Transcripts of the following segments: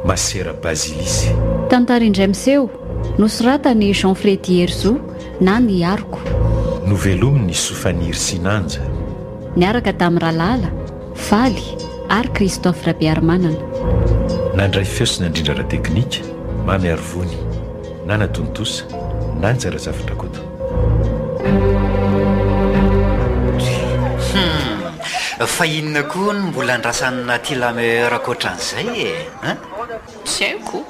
Masera Bazilisy. Tantara indray miseho, nosoratan'i Jean Freddy Herizo na Ny Aroko. Novelomin'i Sofaniry Sinanja. Niaraka tamin'i Ralala, Faly ary Christophe Rabearimanana. Nandray feo sy nandrindra ara-teknika, Mamy Arivony, Nana Tontosa, Nanja Razafindrakoto. Hum, fa inona koa no mbola andrasan'i Naty la meilleure ankoatran'izay e? Hein? Tsy haiko,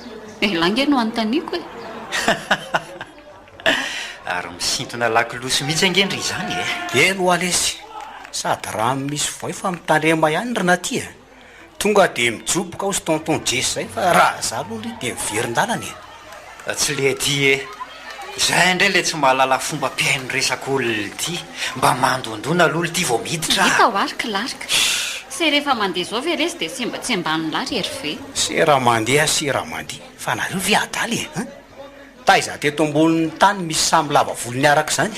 elah ange no anontaniako e! Ary misintona lakolosy mihitsy ange ndry izany e! Eny hoa lesy, sady rano misy voay fa mitandrema ihany ry Naty a! Tonga dia mijoboka hozy tonton Jess zay fa raha za aloha ry dia miverin-dalana e! Tsy le aty e! Zay indray le tsy mahalala fomba mpihaino resak'olona ity! Mba mandondona aloha lty vao miditra a! Hita hoa ry Clark! Se rehefa mandeha zao ve lesy dia sembatsembanin'lah ry Hervé? Sera mandeha sera mandeha! Fa nareo ve adala e! Hein? Taiza teto ambonin'ny tany misy samy lava volo niaraka izany?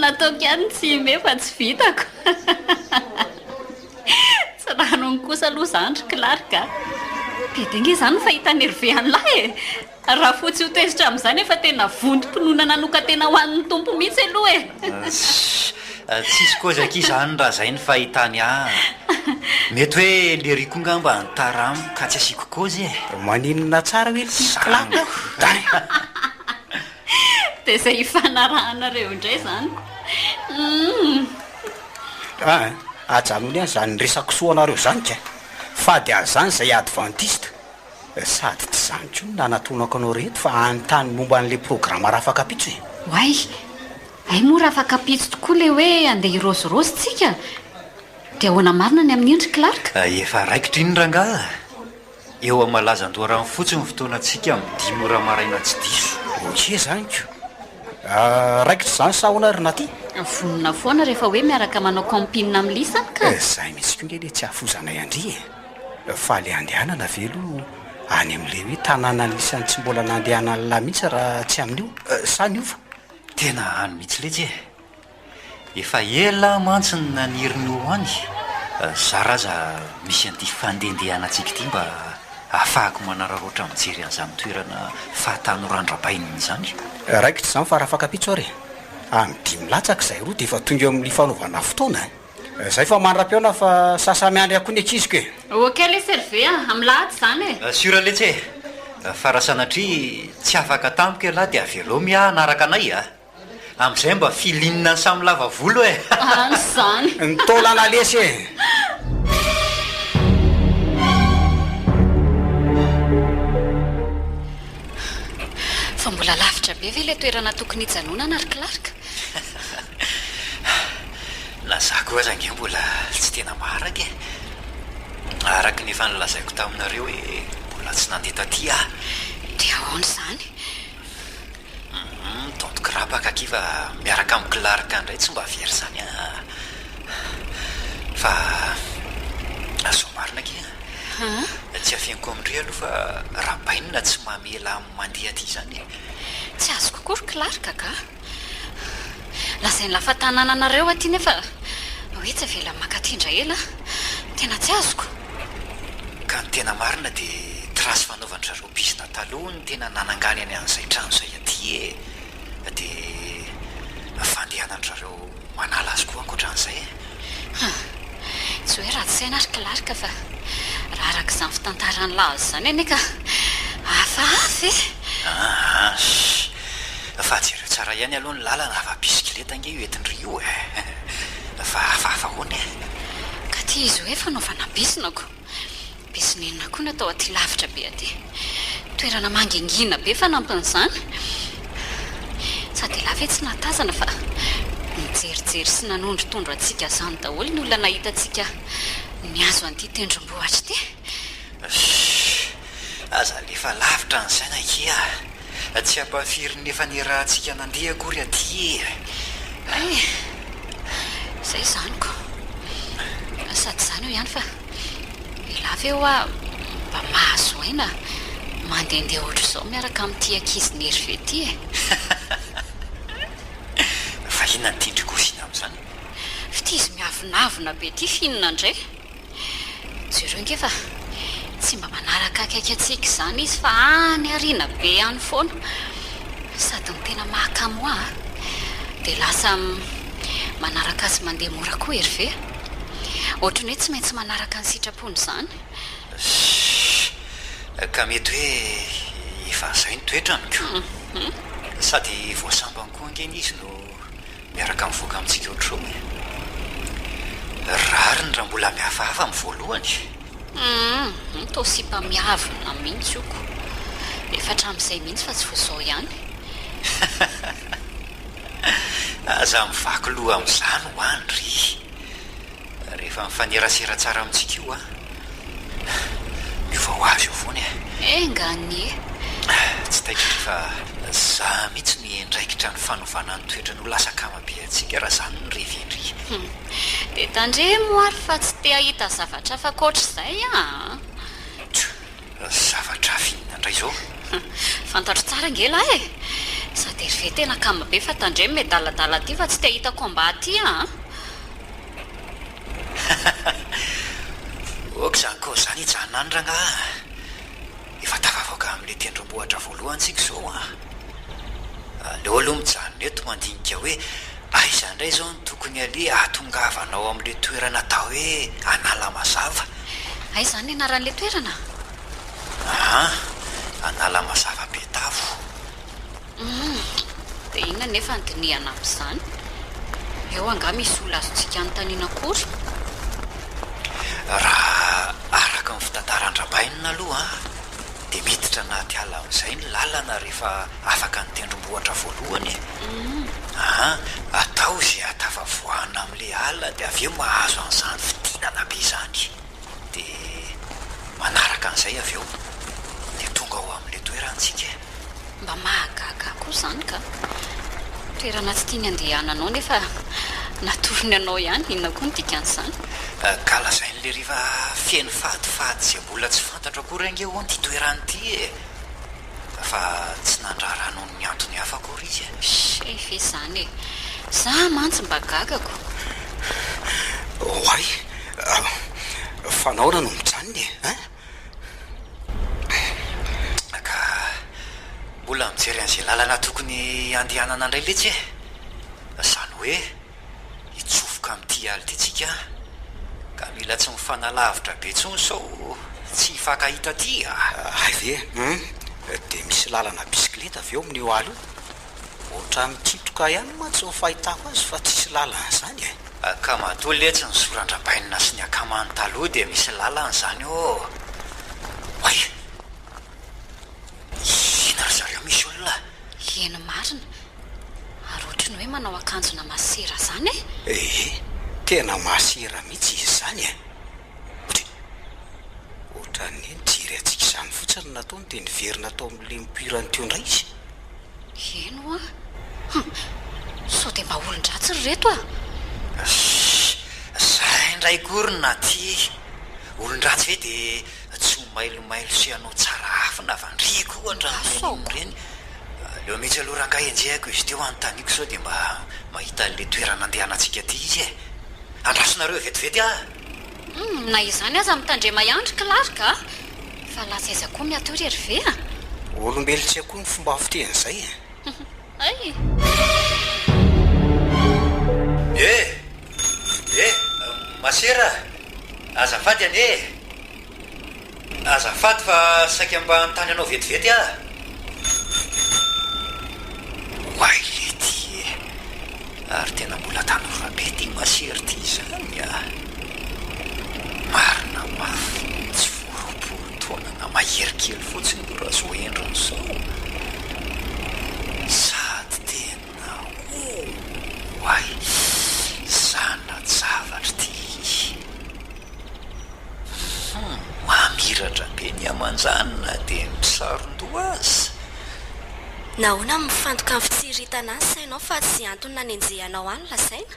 Nataoko ihany ny tsy himehy fa tsy vitako. Tsy ranony kosa aloha izany ry Clark a! Be dia ange izany ny fahitan'i Hervé an'lah e! Rafotsy ho tezitra amin'izany efa tena vontom-pinoana nanokan-tena ho an'ny Tompo mihitsy aloha e! Tsisy kôzy akia izany raha izay ny fahitany ahy. Mety hoe lery koa ngamba ny tara amiko ka tsy asiako kôzy e! Maninona tsara hoe ity clap a! Dai! Dia izay ifanarahanareo indray izany. Humm. Ah, ajanony ihany izany resa-kisoa anareo izany ka! Fady an'izany izay advantista. Sady tsy izany koa no nanatonako anao reto fa hanontany momba an'ilay programa rafakapitso e! Oay! Hay moa rafakapitso tokoa ilay hoe andeha hirôzirôzy tsika? Dia ahoana marina ny amin'iny ry Clark? Efa raikitra iny rangaha a! Eo Amalaza Andoharanofotsy ny fotoanantsika amin'ny dimy ora maraina tsy diso. Ok izany ko! Raikitra izany sa ahoana ry Naty? Vonona foana rehefa hoe miaraka manao camping amin'ny lisany ka! Izay mihitsy koa nge ilay tsy hahafozanay an-dry e! Fa le andehanana ve aloha any amle hoe tanànan'ny lisany tsy mbola nandehanan'lah mihitsy raha tsy amin'io sa niova? Tena any mihitsy letsy e! Efa ela aho mantsy no naniry ny ho any, zara aza misy an'ity fandehandehanantsika ity mba ahafahako manararaotra mijery an'izany toerana fahatanoran-dRabainina izany. Raikitra izany fa rafakapitso ary e! Amin'ny dimy latsaka izay roa dia efa tonga eo amin'ny fanaovana fotoana e! Zay fa mandra-pihaona fa sasa miandry ahy koa ny ankiziko e! Ok lesy Hervé a! Amin'ny lahady izany e! Sûr letsy e! Fa raha sanatria tsy afaka tampoka ialahy dia avelao Mia hanaraka anay a! Amin'izay mba feeling ny samy lava volo e! Any izany! Ny taolana lesy e! Fa mbola lavitra be ve ilay toerana tokony hijanonana ry Clark? Na za koa aza ange mbola tsy tena maharaka e! Araka ny efa nolazaiko taminareo hoe mbola tsy nandeha taty aho. Dia ahoana izany? Hum, donto kirapaka akia fa miaraka amin'i Clark indray tsy mba very izany an! Fa zao marina akia an! Tsy afeniko amin-dry aloha fa Rabainina tsy mamela ahy mandeha aty izany e! Tsy azoko koa ry Clark ka! Lazain'lah fa tanànanareo aty nefa hoe tsy avela mankaty indray ela. Tena tsy azoko. Ka ny tena marina dia trace fanaovan-dry zareo bizina taloha no tena nananganany an'izay trano izay aty e! Dia fandehanan-dry zareo manala azy koa ankoatran'izay e! Hum. Tsy hoe ratsy saina ry Clark fa raha araka izany fitantaran'i Lazo izany anie ka hafahafa e! Aa! Fa jereo tsara ihany aloha ny lalana fa bisikileta ange io entin-dry io e! Fa hafahafa ahoana e? Ka ty izy hoe fanaovana bizina ko! Bizina inona koa no atao aty lavitra be aty? Toerana mangingina be fanampin'izany. Sady elah ve tsy nahatazana fa nijerijery sy nanondrotondro antsika izany daholo ny olona nahita antsika nihazo an'ity tendrombohitra ity? Shh! Aza alefa lavitra ny saina akia a! Tsy ampahafirin'ny efa niarahantsika nandeha akory aty e! Hay! Izay izany ko! Sady izany eo ihany fa elah ve hoa mba mahazo aina mandehandeha ohatr'izao miaraka amin'ity ankizy nerveux ity e! Fa inona no tian-dry kosina amin'izany? F'ity izy miavonavona be ity f'inona indray? Jereo ange fa tsy mba manaraka akaiky antsika izany izy fa any aoriana be any foana. Sady ny tena mahakamo ahy dia lasa manaraka azy mandeha mora koa Hervé. Ohatran'ny hoe tsy maintsy manaraka ny sitrapony izany. Shh! Ka mety hoe efa izay ny toetrany ko! Sady vao sambany koa ange izy no miaraka mivoaka amintsika ohatr'izao e! Rariny raha mbola mihafahafa amin'ny voalohany. Humm, toa sipa miavona mihitsy io ko! Efa hatramin'izay mihitsy fa tsy vao izao ihany. Aza mivaky loha amin'izany ho an ry! Rehefa mifanerasera tsara amintsika io an, miova ho azy eo foana e. Enga anie. Tsy taitra ry fa za mihitsy no hiandraikitra ny fanovana ny toetrany ho lasa akama be antsika raha zany no reven-dry. Dia tandremo ary fa tsy te hahita zavatra hafa ankoatr'izay an! Tjo, zavatra hafa inona indray izao? Fantatro tsara ange lahy e! Sady Hervé tena akama be fa tandremo miadaladala aty fa tsy te hahita combat aty an! Ok izany cause izany hijanona any rangaha a! Efa tafavoaka amin'ilay tendrombohitra voalohany tsika izao an! Aleo aloha mijanona eto mandinika hoe aiza indray izao no tokony aleha hahatongavana ao amin'ilay toerana atao hoe Analamazava. Aiza izany ny anaran'ilay toerana? Aa, Analamazava Betafo. Humm, dia inona anefa no dinihana amin'izany? Eo angaha misy olona azontsika anontaniana akory? Raha araka ny fitantaran-dRabainina aloha dia miditra anaty ala amin'izay ny lalana rehefa afaka ny tendrombohitra voalohany e! Aa, atao izay hahatafavoahana amin'ilay ala dia avy eo mahazo an'izany fidinana be izany. Dia manaraka an'izay avy eo dia tonga ao amin'ilay toerana isika e. Mba mahagaga ahy koa izany ka. Toerana tsy tiany andehananao nefa natorony anao ihany, inona koa no dikan'izany? Ka lazain'ilay rehefa feno fadifady izay mbola tsy fantatro akory ange hono ity toerana ity e. Fa tsy nandrara noho ny antony hafa akory izy e. Hay ve izany e! Za mantsy mba gagako. Oay! Fa nahoana no mijanona e? Hein? Ka mbola mijery an'izay lalana tokony handehanana indray letsy e! Izany hoe hitsofoka amin'ity ala ity tsika ka mila tsy mifanalavitra be intsony sao tsy hifankahita aty a! Hay ve hum! Dia misy lalana bisikileta ve ao amin'io ala io? Ohatran'ny mikitroka ihany mantsy ny fahitako azy fa tsisy lalana izany e! Ka matoa letsy ny zoran-dRabainina sy ny akamany taloha dia misy lalana izany ô! Oay! Ina ry zareo misy olona? Eny marina, ary ohatry ny hoe manao akanjona masera izany e! Ee, tena masera mihitsy izy izany e! Dry! Ohatran'ny hoe nijery antsika izany fotsiny no nataony dia niverina tao amin'ilay nipoirany teo indray izy. Eny hoa! Hum! Sao dia mba olon-dratsy ry reto a! Shh! Zay indray koa ry Naty! Olon-dratsy ve dia tsy ho mailomailo sy hanao tsara afina va ndry koa hatramin'ireny ireny? Aleo mihitsy aloha rangahy enjehiko izy teo anontaniako sao dia mba mahita an'ilay toerana andehanantsika aty izy e! Andrasonareo vetivety aho! Humm, na izany aza mitandrema ihany ry Clark a! Fa lasa aiza koa miato ry Hervé a! Olombelon-tsy akoho ny fomba fiteny izay e! Hay! Eh! Eh! Masera! Azafady anie e! Azafady fa saika mba hanontany anao vetivety aho. Oay lety e! Ary tena mbola tanora be ity masera ity izany a! Marina mafy, tsy vao 20 taona na mahery kely fotsiny io raha izao endriny izao. Sady tena oay! Zana-javatra ity. Hum, mamiratra be ny aman-jany na dia misaron-doha aza. Nahoana no mifantoka amin'ny fitsiriritana ny sainao fa tsy izay antony nanenjehanao ahy no lazaina?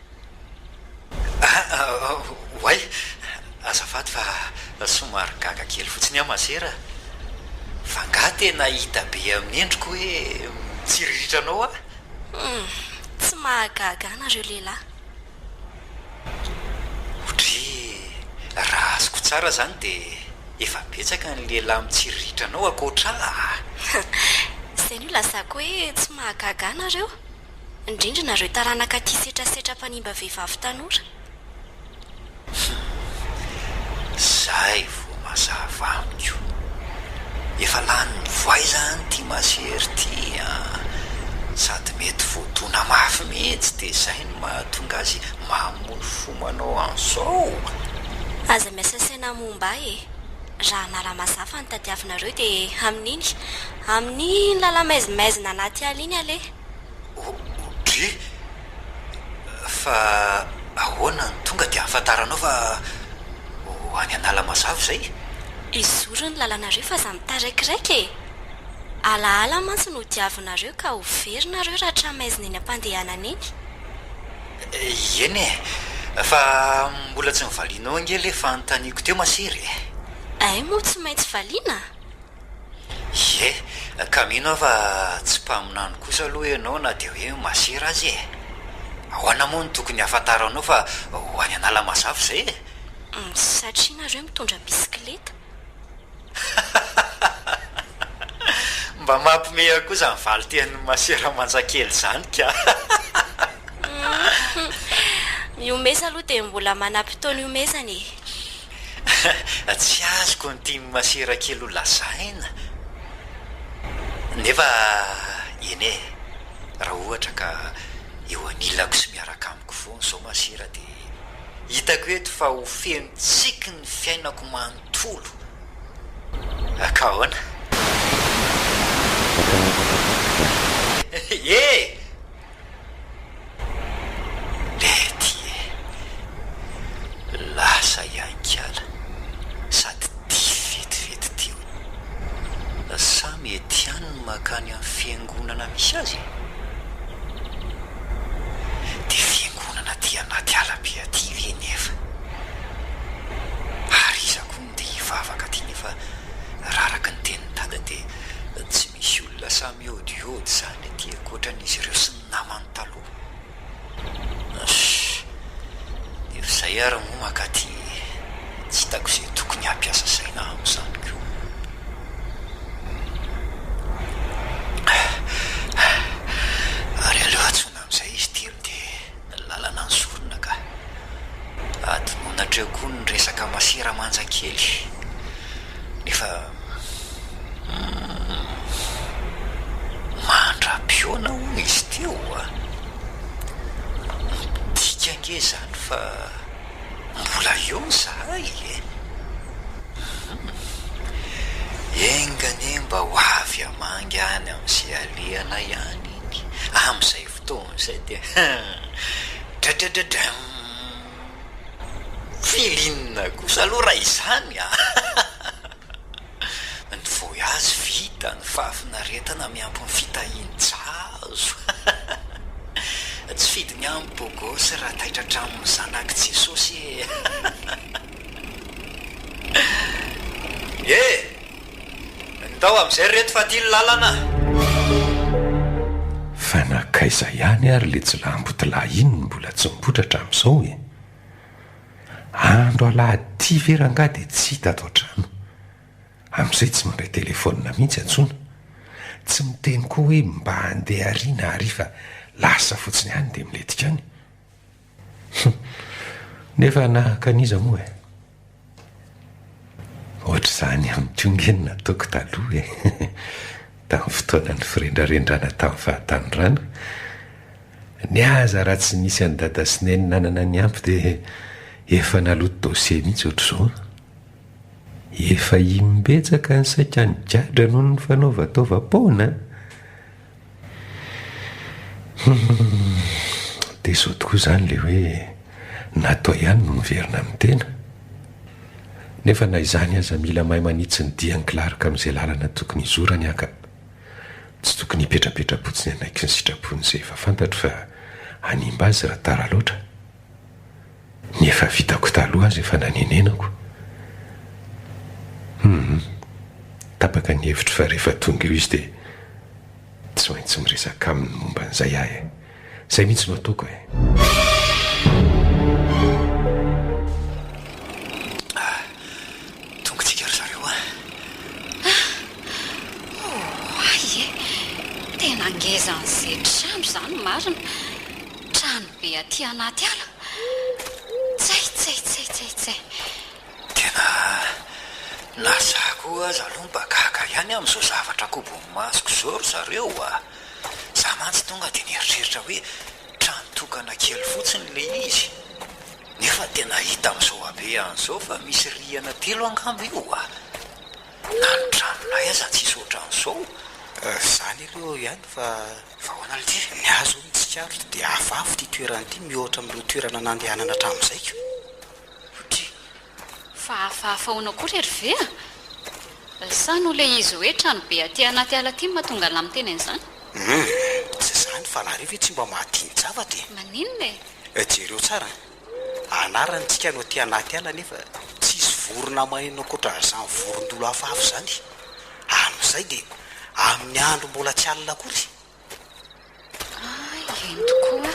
Ah, oay, azafady fa somary gaga kely fotsiny aho masera. Fa angaha tena hita be amin'ny endriko hoe mitsiriritra anao aho? Hum, tsy mahagaga ahy nareo lehilahy. Odryy, raha azoko tsara. tsara izany dia efa betsaka ny lehilahy mitsiriritra anao ankoatra ahy. Izay no ilazako hoe tsy mahagaga ahy nareo. Indrindra nareo taranaka tia setrasetra mpanimba vehivavy tanora. Hum. Zay vao mazava amiko. Efa lanin'ny voay zany ty masera ty an. Sady mety voadona mafy mihitsy dia zay no mahatonga azy mamono fo manao an'izao. Aza miasa saina momba ahy e. Raha Analamazava no tadiavinareo dia amin'iny, amin'iny lala-maizimaizina anaty ala iny aleha. Odry! Fa ahoana no tonga dia ahafantaranao fa ho any Analamazava izay? Esory ny lalanareo fa aza mitaraikiraiky e! Alaala mantsy no diavinareo ka ho very nareo raha tramaizina eny am-pandehanana eny. Eny e! Fa mbola tsy novalianao ange ilay fanontaniako teo masera e! Hay moa tsy maintsy valiana? Ie, ka mino aho fa tsy mpaminany kosa aloha ianao na dia hoe masera aza e! Ahoana moa no tokony hahafantaranao fa ho any Analamazava izay e? Satria nareo mitondra bisikileta. Mba mampime ahy koa izany valin-tenin'i masera manjakely izany ka! Mihomeza aloha dia mbola manam-potoana ihomezana e! Tsy azoko ny tian'i masera kely ho lazaina. Nefa eny e, raha ohatra ka eo anilako sy miaraka amiko foana izao masera dia hitako eto fa ho feno tsiky ny fiainako manontolo. Ka ahoana? E! Lety e! Lasa ihany kala sady tia vetivety teo. Sa mety ihany ny mankany amin'ny fiangonana misy azy e? Dia fiangonana aty anaty ala be aty ve nefa? Ary iza koa no ndeha hivavaka aty nefa raha araka ny tenin'i Dada dia tsy misy olona sahy mihaodihaody izany aty ankoatran'izy ireo sy ny namany taloha. Humm. Nefa izay ary moa mankaty tsy hitako izay tokony hampiasa saina amin'izany koa. Ary aleo antsoina amin'izay izy telo dia ny lalana nosorina ka. Adinoina hatreo koa ny resaka masera manja kely. Nefa humm. Mandra-pihaona hono izy teo a! Midika ange izany fa mbola eo izahay e! Humm. Enga anie mba ho avy hamangy any amin'izay alehanay any iny amin'izay fotoana izay dia humm. Dradradradram! Feeling kosa aloha raha izany a! Ny voyage vita, ny fahafinaretana miampy ny fitahian-jazo. Tsy fidiny aminy beau gosse raha taitra hatramin'ny zanak'i Jesosy e! E! Ndao amin'izay ry reto fa aty ny lalana a! Fa nankaiza ihany ary le jiolahimbotilahy iny no mbola tsy mipoitra hatramin'izao e? Andro alahady ity ve rangahy dia tsy hita ato an-trano? Amin'izay tsy mandray telefaonina mihitsy antsoina. Tsy miteny koa hoe mba handeha ary na ary fa lasa fotsiny any dia milentika any. Hum! Nefa hanahaka an'iza moa e? Ohatr'izany ihany koa nge ny nataoko taloha e! Tamin'ny fotoanan'ny firendrarendrana tamin'ny fahatanorana. Ny aza raha tsy nisy an'i Dada sy Neny nanana ny ampy dia efa naloto dossier mihitsy ohatr'izao. Efa imbetsaka ny saika nigadra noho ny fanaovataovam-poana. Humm, dia izao tokoa izany ilay hoe natao ihany no miverina amin'ny tena. Nefa na izany aza mila mahay manitsy ny dian'i Clark amin'izay lalana tokony hizorany aho ka. Tsy tokony hipetrapetra-potsiny hanaiky ny sitrapony izay efa fantatro fa hanimba azy raha tara loatra. Ny efa vitako taloha aza efa nanenenako. Humm. Tapaka ny hevitro fa rehefa tonga eo izy dia tsy maintsy miresaka aminy momba an'izay aho e. Izay mihitsy no ataoko e. ngezan'izay trano izany marina. Trano be aty anaty ala. Tsay tsay tsay tsay tsay. Tena na za koa aza aloha mba gaga ihany amin'izao zavatra kobon'ny masoko izao ry zareo a! Za mantsy tonga dia nieritreritra hoe trano tokana kely fotsiny ilay izy. Nefa tena hita amin'izao habehany izao fa misy rihana telo angamba io a! Na ny tranonay aza tsisy ohatran'izao. Zany aloha ihany fa. Fa ahoana lty? Ny ahy zao ny tsikaritro dia hafahafa ity toerana ity mihoatra amin'ireo toerana nandehanana hatramin'izay ko. Dry. Fa hafahafa ahoana koa ry Hervé a? Sa noho ilay izy hoe trano be aty anaty ala aty no mahatonga an'lah miteny an'izany? Humm, tsy izany fa nareo ve tsy mba mahadini-javatra e? Maninona e? Jereo tsara an! Anarany tsika no aty anaty ala nefa tsisy vorona maneno ankoatran'izany vorondolo hafahafa izany. Amin'izay dia amin'ny andro mbola tsy alina akory. Hay, eny tokoa.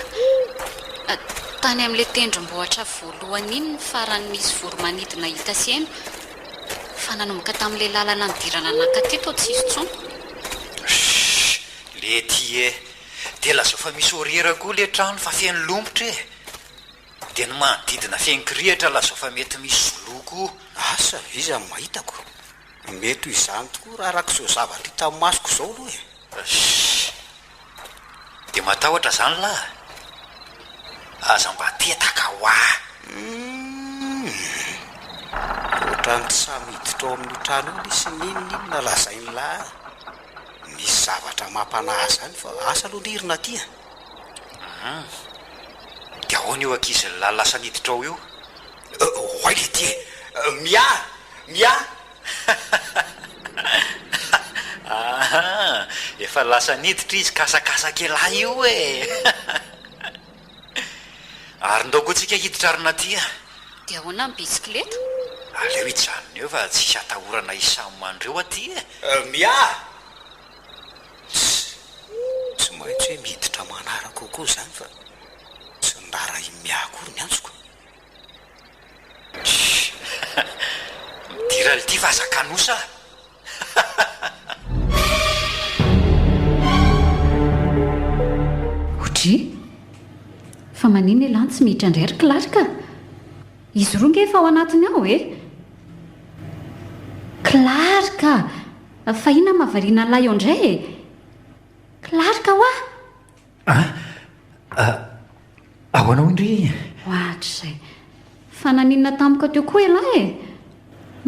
Tany amin'ilay tendrombohitra voalohany iny ny farany nisy voro-manidina hita sy heno. Fa nanomboka tamin'ilay lalana nidirana nankaty toa tsy hisy intsony. Shh! Lety e! Dia lazao fa misy horaire koa ilay trano fa feno lomotra e! Dia ny manodidina feno kirihitra lazao fa mety misy zolohy koa. Asa, iza no mahita ko? Mety ho izany tokoa raha araka izao zavatra hitan'ny masoko izao aloha e! Shh! Dia matahotra izany lah? Aza mba tetaka hoa! Humm! Ohatran'ny tsy samy hiditra ao amin'io trano io lesy n'inon'inona lazain'lah a! Misy zavatra mampanahy izany fa asa aloha nirina aty a! Humm! Dia ahoana io ankizilahy lasa niditra ao io? Oay letia e! Mia! Mia! Aha! Efa lasa niditra izy kasakasak'elah io e! Ary ndao koa tsika hiditra ry Natia a! Dia ahoana ny bisikileta? Aleo hijanona eo fa tsisy atahorana hisamy mandreo aty e! Mia! Tss! Tsy maintsy hoe miditra manaraka ao koa izany fa tsy niraharahian'i Mia akory ny antsoko. Shh! Midira lty fa aza kanosa a! Odry! Fa maninona ialahy no tsy miditra indray ry Clark a? Izy roa nge efa ao anatiny ao e! Clark a! Fa inona no mahavariana an'ilay eo indray e? Clark hoa! Ah! Ahoana hoy ndry? Ohatr'izay. Fa naninona tampoka teo koa ialahy e?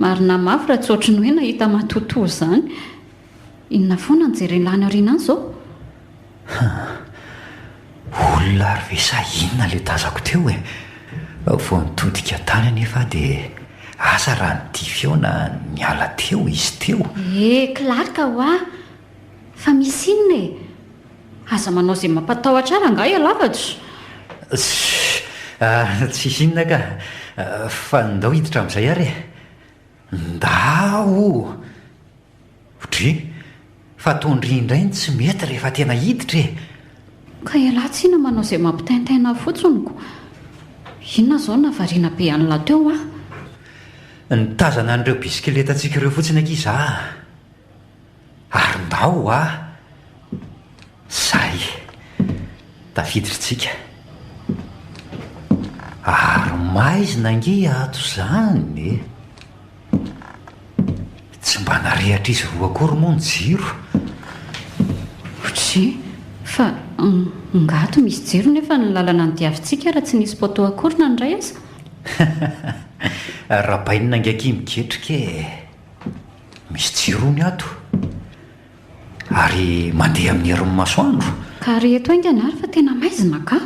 Marina mafy raha tsy ohatry ny hoe nahita matotoa izany. Inona foana no jeren'lah any aoriana any izao? Hum. Olona ary ve sa inona ilay tazako teo e? Vao nitodika tany anefa aho dia asa raha nidify eo na niala teo izy teo. Eh, Clark hoa! Fa misy inona e? Aza manao izay mampatahotra ahy rangahy ialahy fa tsy. Tssy, tsisy inona ka, fa ndao hiditra amin'izay ary e! Ndao! Dry, fa toa ndry indray no tsy mety rehefa tena hiditra e! Ka ialahy tsinona manao izay mampitaintaina ahy fotsiny ko! Inona izao no nahavariana be an'lah teo an? Nitazana an'ireo bisikiletantsika ireo fotsiny akia za a! Ary ndao hoa! Zay! Tafiditra tsika. Ary maizina ange ato izany e! Tsy mba narehatr'izy roa akory moa ny jiro. Otri, fa nga ato misy jiro nefa ny lalana nodiavintsika ary tsy nisy poteau akory na ny iray aza? Rabainina ange akia miketrika e! Misy jiro hono ato ary mandeha amin'ny herin'ny masoandro. Ka areheto haingana ary fa tena maizina ka!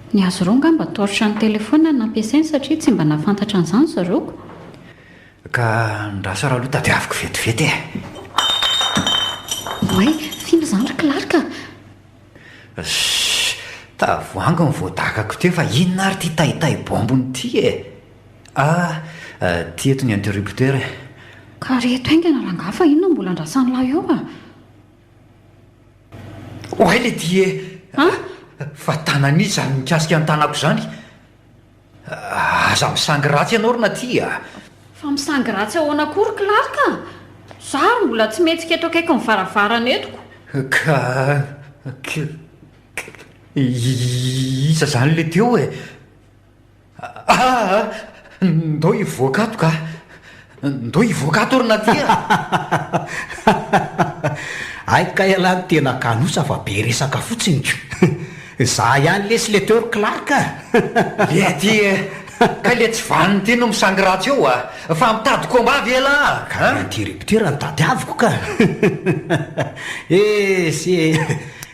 Ny azy ireo angamba torche ny telephone no nampiasainy satria tsy mba nahafantatra an'izany zareo ko! Ka andraso ary aloha tadiaviko vetivety e! Oay, f'inona izany ry Clark a? Shh! Tavoahangy ny voadakako teo fa inona ary ity taitay bombony ity e? Ah! Ity eto ny interrupteur e! Ka reto haingana rangahy fa inona mbola andrasan'lah eo a! Oay le ty e! An? Fa tanan'iza izany mikasika ny tanako izany? Aza misangy ratsy ianao ry Natia a! Fa misangy ratsy ahoana koa ry Clark a! Za ary mbola tsy mihetsika eto akaikin'ny varavarana eto ko! Ka. Iza zany le teo e? Aa! Ndao hivoaka ato ka! Ndao hivoaka ato ry Nadia a! Hay kay ialahy no tena kanosa fa be resaka fotsiny ko! Za ihany lesy le teo ry Clark a! Le aty e! Kay le tsy vanona ity no misangy ratsy eo a! Fa mitady combat ve elah a? Ka ny interrupteur no tadiaviko ka! Esy e!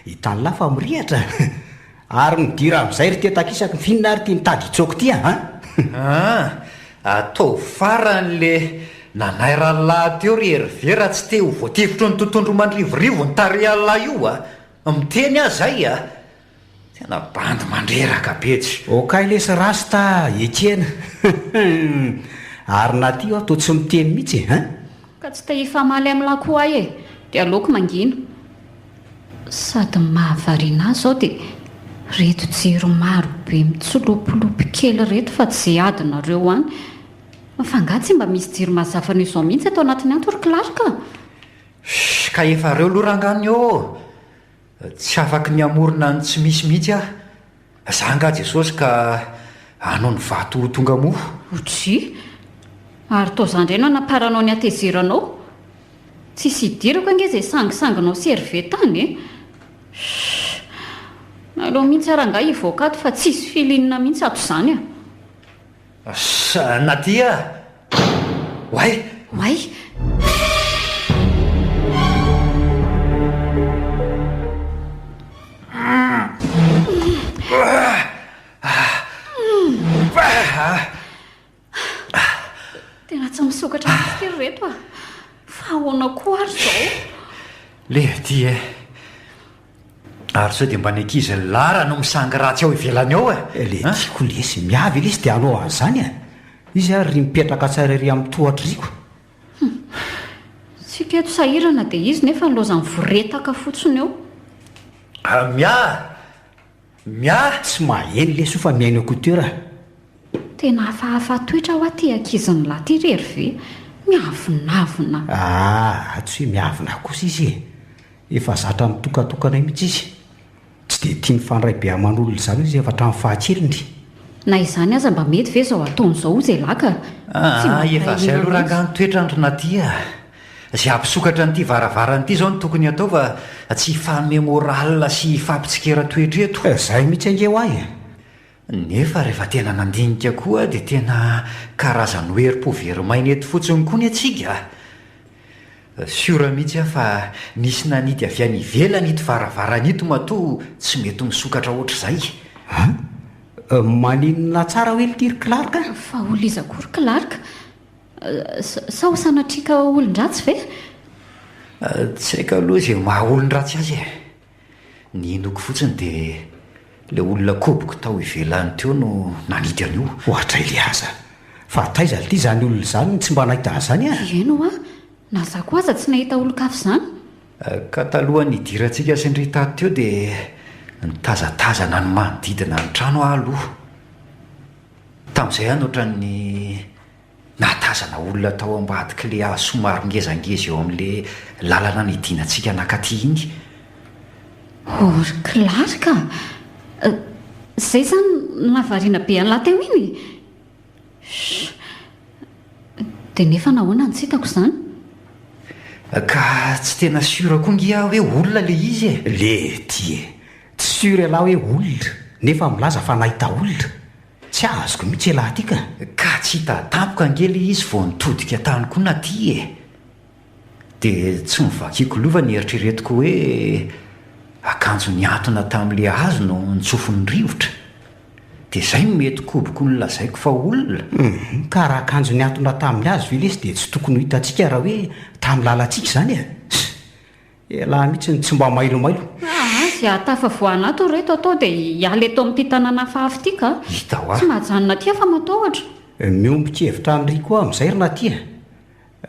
Hitan'lah fa mirehatra! Ary midira amin'izay ry tetakisaka, f'inona ary ity mitady hitsoaka ity an? An! Ataovy farany le nanaira an'lah teo ry Hervé raha tsy te ho voatifitry ny tontondro mandrivorivo ny tarehan'lah io a! Miteny aho zay a! Tena bandy mandreraka be tsy. Okay lesy rasta a! Ekena! Ary na ty aho toa tsy miteny mihitsy e! Hein? Ka tsy te hifamaly amin'lah koa aho e! Dia aleoko mangina. Sady ny mahavariana ahy izao dia reto jiro maro be mitsilopilopy kely reto fa tsy izay adinareo any. Fa angaha tsy mba misy jiro mazava noho izao mihitsy ato anatiny ato ry Clark a? Shh, ka efa reo aloha rangah ny ô! Tsy afaky ny hamorona ny tsy misy mihitsy aho. Za angaha Jesosy ka hanao ny vato ho tonga mofo? Otsia! Ary toa za indray no anaparanao ny hatezeranao? Tsisy idirako ange izay sangisanginao serviette any e! Shh! Aleo mihitsy ary angaha hivoaka ato fa tsisy feeling mihitsy ato izany a! Shh! Nadia! Oay! Oay! Tena tsy misokatra mihitsy ity ry reto a! Fa ahoana koa ary izao? Levy e! Ary sao dia mba ny ankizy Lara no misangy ratsy ao ivelany ao e? Le tiako lesy, miavy lesy dia hanao an'izany e! Izy ary ry mipetraka tsara ery amin'ny tohatra ery ko! Hum. Tsika eto sahirana dia izy nefa nilaozany voretaka fotsiny eo. Mia! Mia! Tsy maheno lesy io fa mihaino écouteur a! Tena hafahafa toetra hoa ty ankizin'lah ty ry Hervé. Miavonavona. Ah, tsy hoe miavona kosa izy e! Efa zatra mitokatokana mihitsy izy. Tsy dia tia mifandray be aman'olona izany izy efa hatramin'ny fahakeliny. Na izany aza mba mety ve izao ataony izao hozy elah ka? Tsy mba Aa efa zay aloha rangaha ny toetrany ry Nadia a! Zay hampisokatra an'ity varavarana ity izao no tokony hatao fa tsy hifanome moral sy hifampitsikera toetra eto. Zay mihitsy ange ho ahy e! Nefa rehefa tena nandinika koa dia tena karazan'ny herim-po very maina eto fotsiny koa ny antsika a! Sûr mihitsy aho fa nisy nanidy avy any ivelany ito varavarana ito matoa tsy mety misokatra ohatr'izay. An? Maninona tsara hoe lty ry Clark a? Fa olona iza koa ry Clark? Sao sanatria ka olon-dratsy ve? Tsy haiko aloha izay maha olon-dratsy azy e! Ny inoako fotsiny dia ilay olona koboko tao ivelany teo no nanidy an'io. Ohatray le aza! Fa taiza lty izany olona izany no tsy mba nahita an'izany a! Eny hoa, na za koa aza tsy nahita olon-kafa izany. Ka talohan'ny nidirantsika sy ndry tato teo dia nitazatazana ny manodidina ny trano aho aloha. Tamin'izay aho no ohatran'ny Nahatazana olona tao ambadik'ilay hazo somary ngezangeza eo amin'ilay lalana nidinantsika nankaty iny. Oh ry Clark a! Izay izany no nahavariana be an'lah teo iny e! Shh! Dia nefa nahoana no tsy hitako izany? Ka tsy tena sûr koa nge aho hoe olona ilay izy e! Lety e! Tsy sûr ialahy hoe olona, nefa milaza fa nahita olona. Tsy azoko mihitsy elah ty ka! Ka tsy hita tampoka ange le izy vao nitodika tany koa na ty e! De tsy novakiako lova ny eritreretiko hoe akanjo nihantona tamin'le hazo no nitsofin'ny rivotra. De zay no mety koboko nolazaiko fa olona. Hum, ka raha akanjo nihantona tamin'ny hazo ve lesy dia tsy tokony ho hitantsika raha hoe tamin'ny lalantsika izany e! Elah mihitsy no tsy mba mailomailo. Aa ze ahatafavoahana ato ry reto atao dia hiala eto amin'ity tanàna hafahafa ity ka. Hita hoa. Tsy mahajanona aty aho fa matahotra. Miombon-kevitra amin'i Rico aho amin'izay ry Natia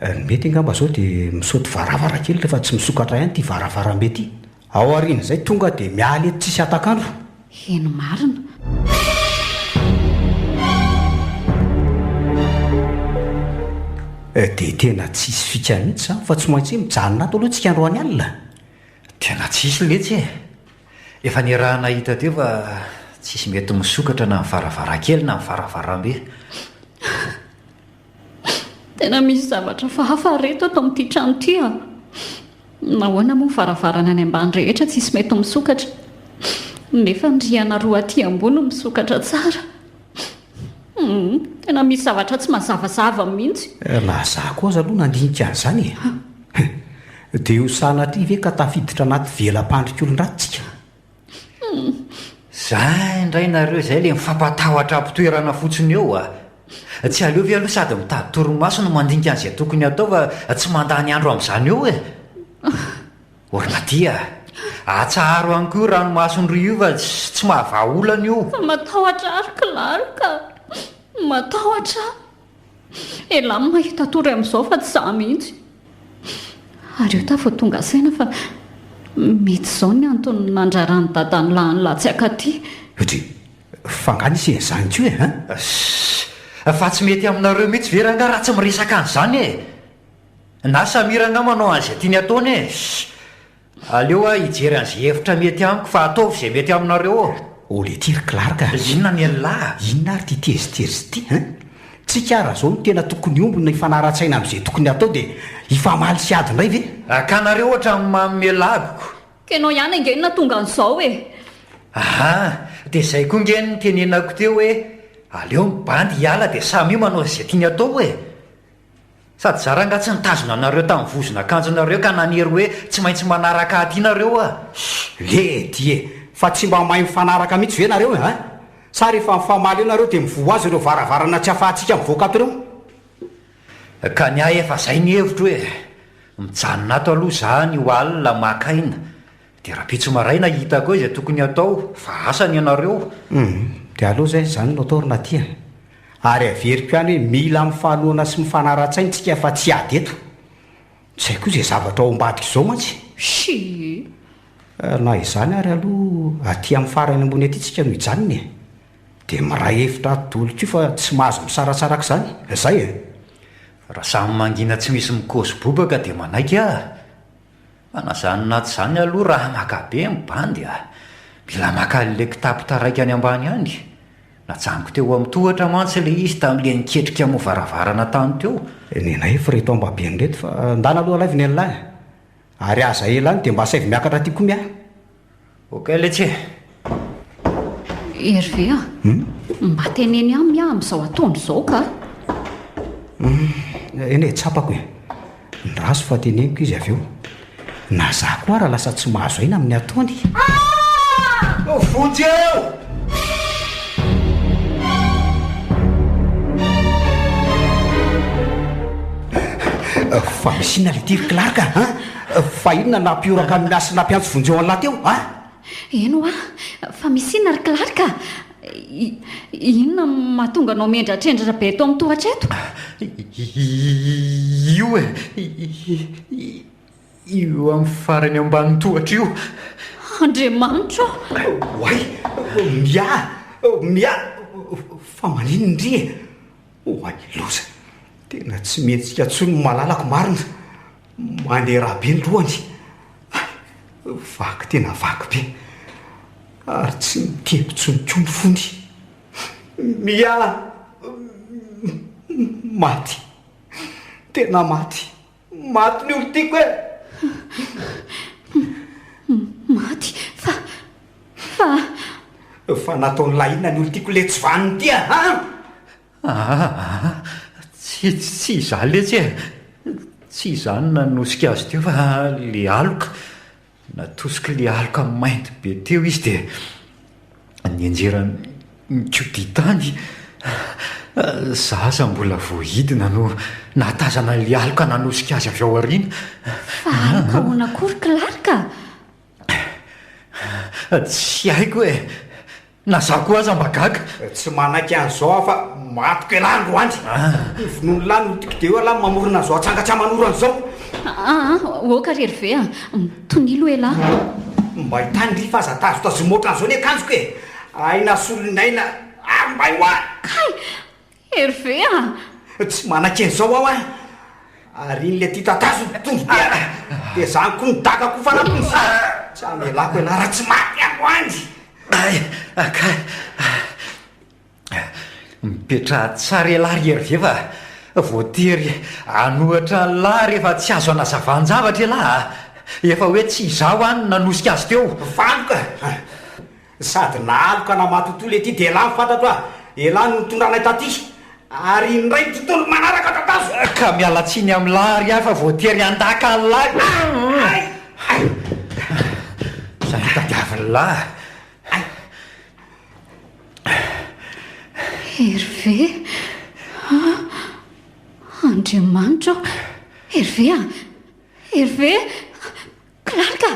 a. Ny mety angamba izao dia misaoty varavarankely rehefa tsy misokatra ihany ity varavarambe ity. Ao aorian'izay tonga dia miala eto tsisy hatak'andro. Eny marina. Dia tena tsisy fika mihitsy izany fa tsy maintsy hoe mijanona ato aloha tsika androany alina. Tena tsisy letsy e! Efa niaraha-nahita teo fa tsisy mety misokatra na ny varavarankely na ny varavarambe. Tena misy zavatra hafahafa ry reto ato amin'ity trano ity a! Nahoana moa ny varavarana any ambany rehetra tsisy mety misokatra, nefa ny rihana roa aty ambony misokatra tsara? Humm, tena misy zavatra tsy mazavazava mihitsy. Na za koa aza aloha nandinika an'izany e! Dia ho sanatria ve ka tafiditra anaty vela-pandrik'olon-dratsy tsika? Za indray nareo izay le mifampatahotra am-pitoerana fotsiny eo a! Tsy aleo ve aloha sady mitady torimaso no mandinika an'izay tokony hatao fa tsy mandany andro amin'izany eo e! Ornatia a! Atsaharo ihany koa io ranomason-dry io fa tsy mahavaha olana io! Fa matahotra aho ry Clark a! Matahotra aho! Elah no mahita tory amin'izao fa tsy za mihitsy. Ary io vao tonga saina fa mety izao ny antony nandraran'i Dada ny lahy ny lahy tsy hakaty. Dry, fa nga nisy an'izany koa e hein? Ssss, fa tsy mety aminareo mihitsy ve rangaha raha tsy miresaka an'izany e? Na Samir angaha manao an'izay tiany ataony e? Ssss. Aleo aho hijery an'izay hevitra mety amiko fa ataovy izay mety aminareo ô! Oh letia ry Clark a! Inona ny an'lah? Inona ary ity tezitezitra ity hein? Tsika ara zao no tena tokony hiombona hifanara-tsaina amin'izay tokony hatao dia hifamaly sy ady indray ve? Ka nareo ohatran'ny manome lagoko. Ka enao ihany ange no nahatonga an'izao e! Aha, dia izay koa nge no nitenenako teo hoe aleo ny bandy hiala dia samia manao izay tiany atao e! Sady za rangah tsy nitazona anareo tamin'ny vozon'akanjonareo ka nanery hoe tsy maintsy manaraka aty nareo ah! Ledy e! Fa tsy mba mahay mifanaraka mihitsy ve nareo e hein? Sa rehefa mifamaly eo nareo dia mivoha azy ireo varavarana tsy afahantsika mivoaka ato ireo? Ka ny ahy efa zay ny hevitro e! Mijanona ato aloha za anio alina maka aina dia rahampitso maraina hitako eo izay tokony hatao fa asa ny anareo. Hum, dia aleo zay izany no atao ry Natia. Ary averiko ihany hoe mila mifanohana sy mifanara-tsaina tsika fa tsy hiady eto. Tsy haiko koa izay zavatra ao ambadika izao mantsy. Shii. Na izany ary aloha aty amin'ny farany ambony aty tsika no hijanona e. Dia miray hevitra ato daholo koa fa tsy mahazo misaratsaraka izany. Izay e. Raha samy mangina tsy misy mikaosy bobaka dia manaiky aho. Fa na zany na tsy zany aloha raha maka be ny bandy a! Mila maka an'ilay kitapo taraiky any ambany any. Najanoko teo amin'ny tohatra mantsy ilay izy tamin'ilay niketrika hamoha varavarana tany teo. Nenay efa ireto ambabe-ny ireto fa ndana aloha alaivo ny an'lah e! Ary aza ela any dia mba asaivo miakatra aty koa miahy. Ok letsy e! Hervé a! Mba teneno ihany miahy amin'izao ataony izao ka! Eny e, tsapako e! Ndraso fa teneniko izy avy eo. Na za koa ara lasa tsy mahazo aina amin'ny ataony. Vonjeo! Fa misy inona le ty ry Clark a? Fa inona nampihoraka ny sy nampiantso vonjeo an'lah teo a? Eny hoa, fa misy inona ry Clark a? Inona no mahatonga anao mihendratrendratra be eto amin'ny tohatra eto? Io e! Io amin'ny farany ambanin'ny tohatra io. Andriamanitra ô! Oay! Mia! Mia! Fa maninona ndry e? Oay loza! Tena tsy mihetsika intsony ny malalako marina! Mandeha ra be ny lohany. Hay! Vaky tena vaky be. Ary tsy mitempo intsony koa ny fony. Mia! Maty. Tena maty. Maty ny olon-tiako e! Maty? Fa. Fa. Fa nataon'ilay inona ny olon-tiako ilay tsy vanona ity a! Aa! Tsy, tsy izaho letsy e! Tsy izaho no nanosika azy teo fa le aloka. Natosiky le aloka mainty be teo izy dia nianjera nikodia tany. Za aza mbola vao hidina no nahatazana an'le aloka nanosika azy avy ao aoriana. Fa aloka ahoana koa ry Clark a? Tsy haiko e! Na za koa aza mba gaga. Tsy manaiky an'izao aho fa matiko elah androany. Ny vonoan'lah no tiako dia eo elah no mamorona an'izao atsanga tsy aman'orana izao. Aa ok ry Hervé a! Tonilo elah. Mba hitany ry fa aza tazotazomina ohatran'izao ny akanjoko e! Aina solon'aina ary mbay hoa! Kay! Hervé a! Tsy manaiky an'izao aho an! Ary iny le ty tatazo ny tondro be an! Dia zany koa ny daka koa fanampiny zany! Tsy hamelako ialahy raha tsy maty androany! Ay, ka. Mipetraha tsara ialahy ry Hervé fa voatery hanohatra an'lah rehefa tsy azo anazavan-javatra ialahy a! Efa hoe tsy izaho any no nanosika azy teo. Valoka! Sady nahaloka na matotoa le ty dia elah no fantatro a! Elah no nitondra anay taty! Ary iny indray ny tontolo manaraka tatazo! Ka miala tsiny amin'lah ary aho fa voatery handaka an'lah! Ay! Ay! Izay no tadiavin'lah! Ay! Hervé a! Andriamanitra ô! Hervé a! Hervé! Clark a!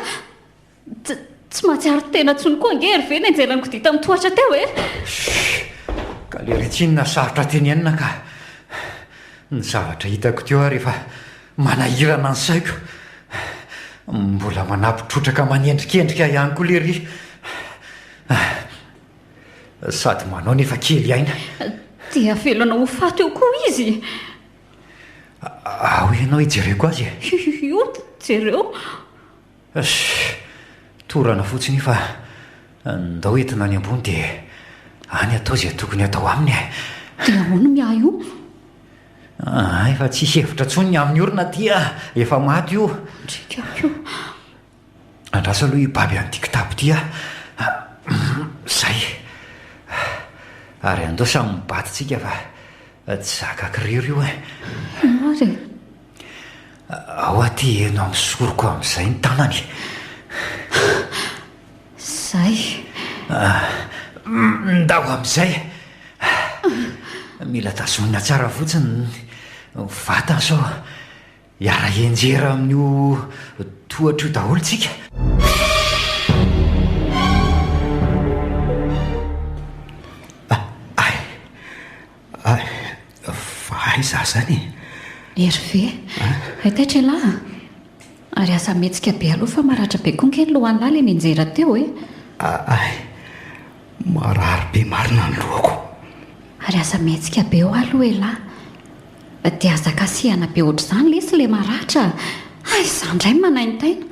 Tsy mahatsiaro tena intsony koa ange Hervé nianjera ny kodia tamin'ny tohatra teo e! Chut! Ka le ry tsinona sarotra tenenina ka! Ny zavatra hitako teo ary efa manahirana ny saiko. Mbola manampy trotraka manendrikendrika ihany koa lery. Sady manao nefa kely aina. Dia avelanao ho faty eo koa izy? Ao ianao hijereko azy e. Io jereo. Sh! Torana fotsiny io fa ndao entina any ambony dia any atao izay tokony atao aminy e. Dia ahoana miahy io? Aa, efa tsisy hevitra intsony ny amin'ny orona aty a! Efa maty io. Ndry ko. Andraso aloha hibaby an'ity kitapo ity aho. Zay. Ary andao samy mibaty tsika fa tsy zakako irery io e. Ino ary e? Ao aty heno amin'ny soroko amin'izay ny tanany. Zay. Ndao amin'izay. Mila tazonina tsara fotsiny ny vatany sao hiara-hianjera amin'io tohatra io daholo tsika. Ay, ay, fa aiza aho izany e? Hervé, hay taitra ialahy a! Ary aza mihetsika be aloha fa maratra be koa nge ny lohan'lah le nianjera teo e! Ay, marary be marina ny lohako. Ary aza mihetsika be hoa aloha elah. Dia aza kasihana be ohatr'izany lesy le maratra a! Hay izaho indray no manaintaina.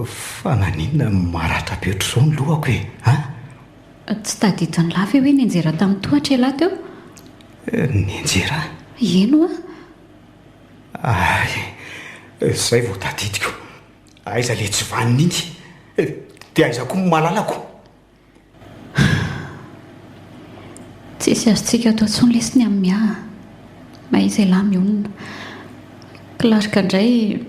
Fa naninona no maratra be ohatr'izao ny lohako e? An? Tsy tadidin'lah ve hoe nianjera tamin'ny tohatra elah teo? Nianjera? Eny hoa. Hay, izay vao tadidiko. Aiza le tsy vanona iny? Dia aiza koa ny malalako? Tsisy azontsika atao intsony lesy ny amin'ny ahy a! Mahaiza elah mionona. Clark indray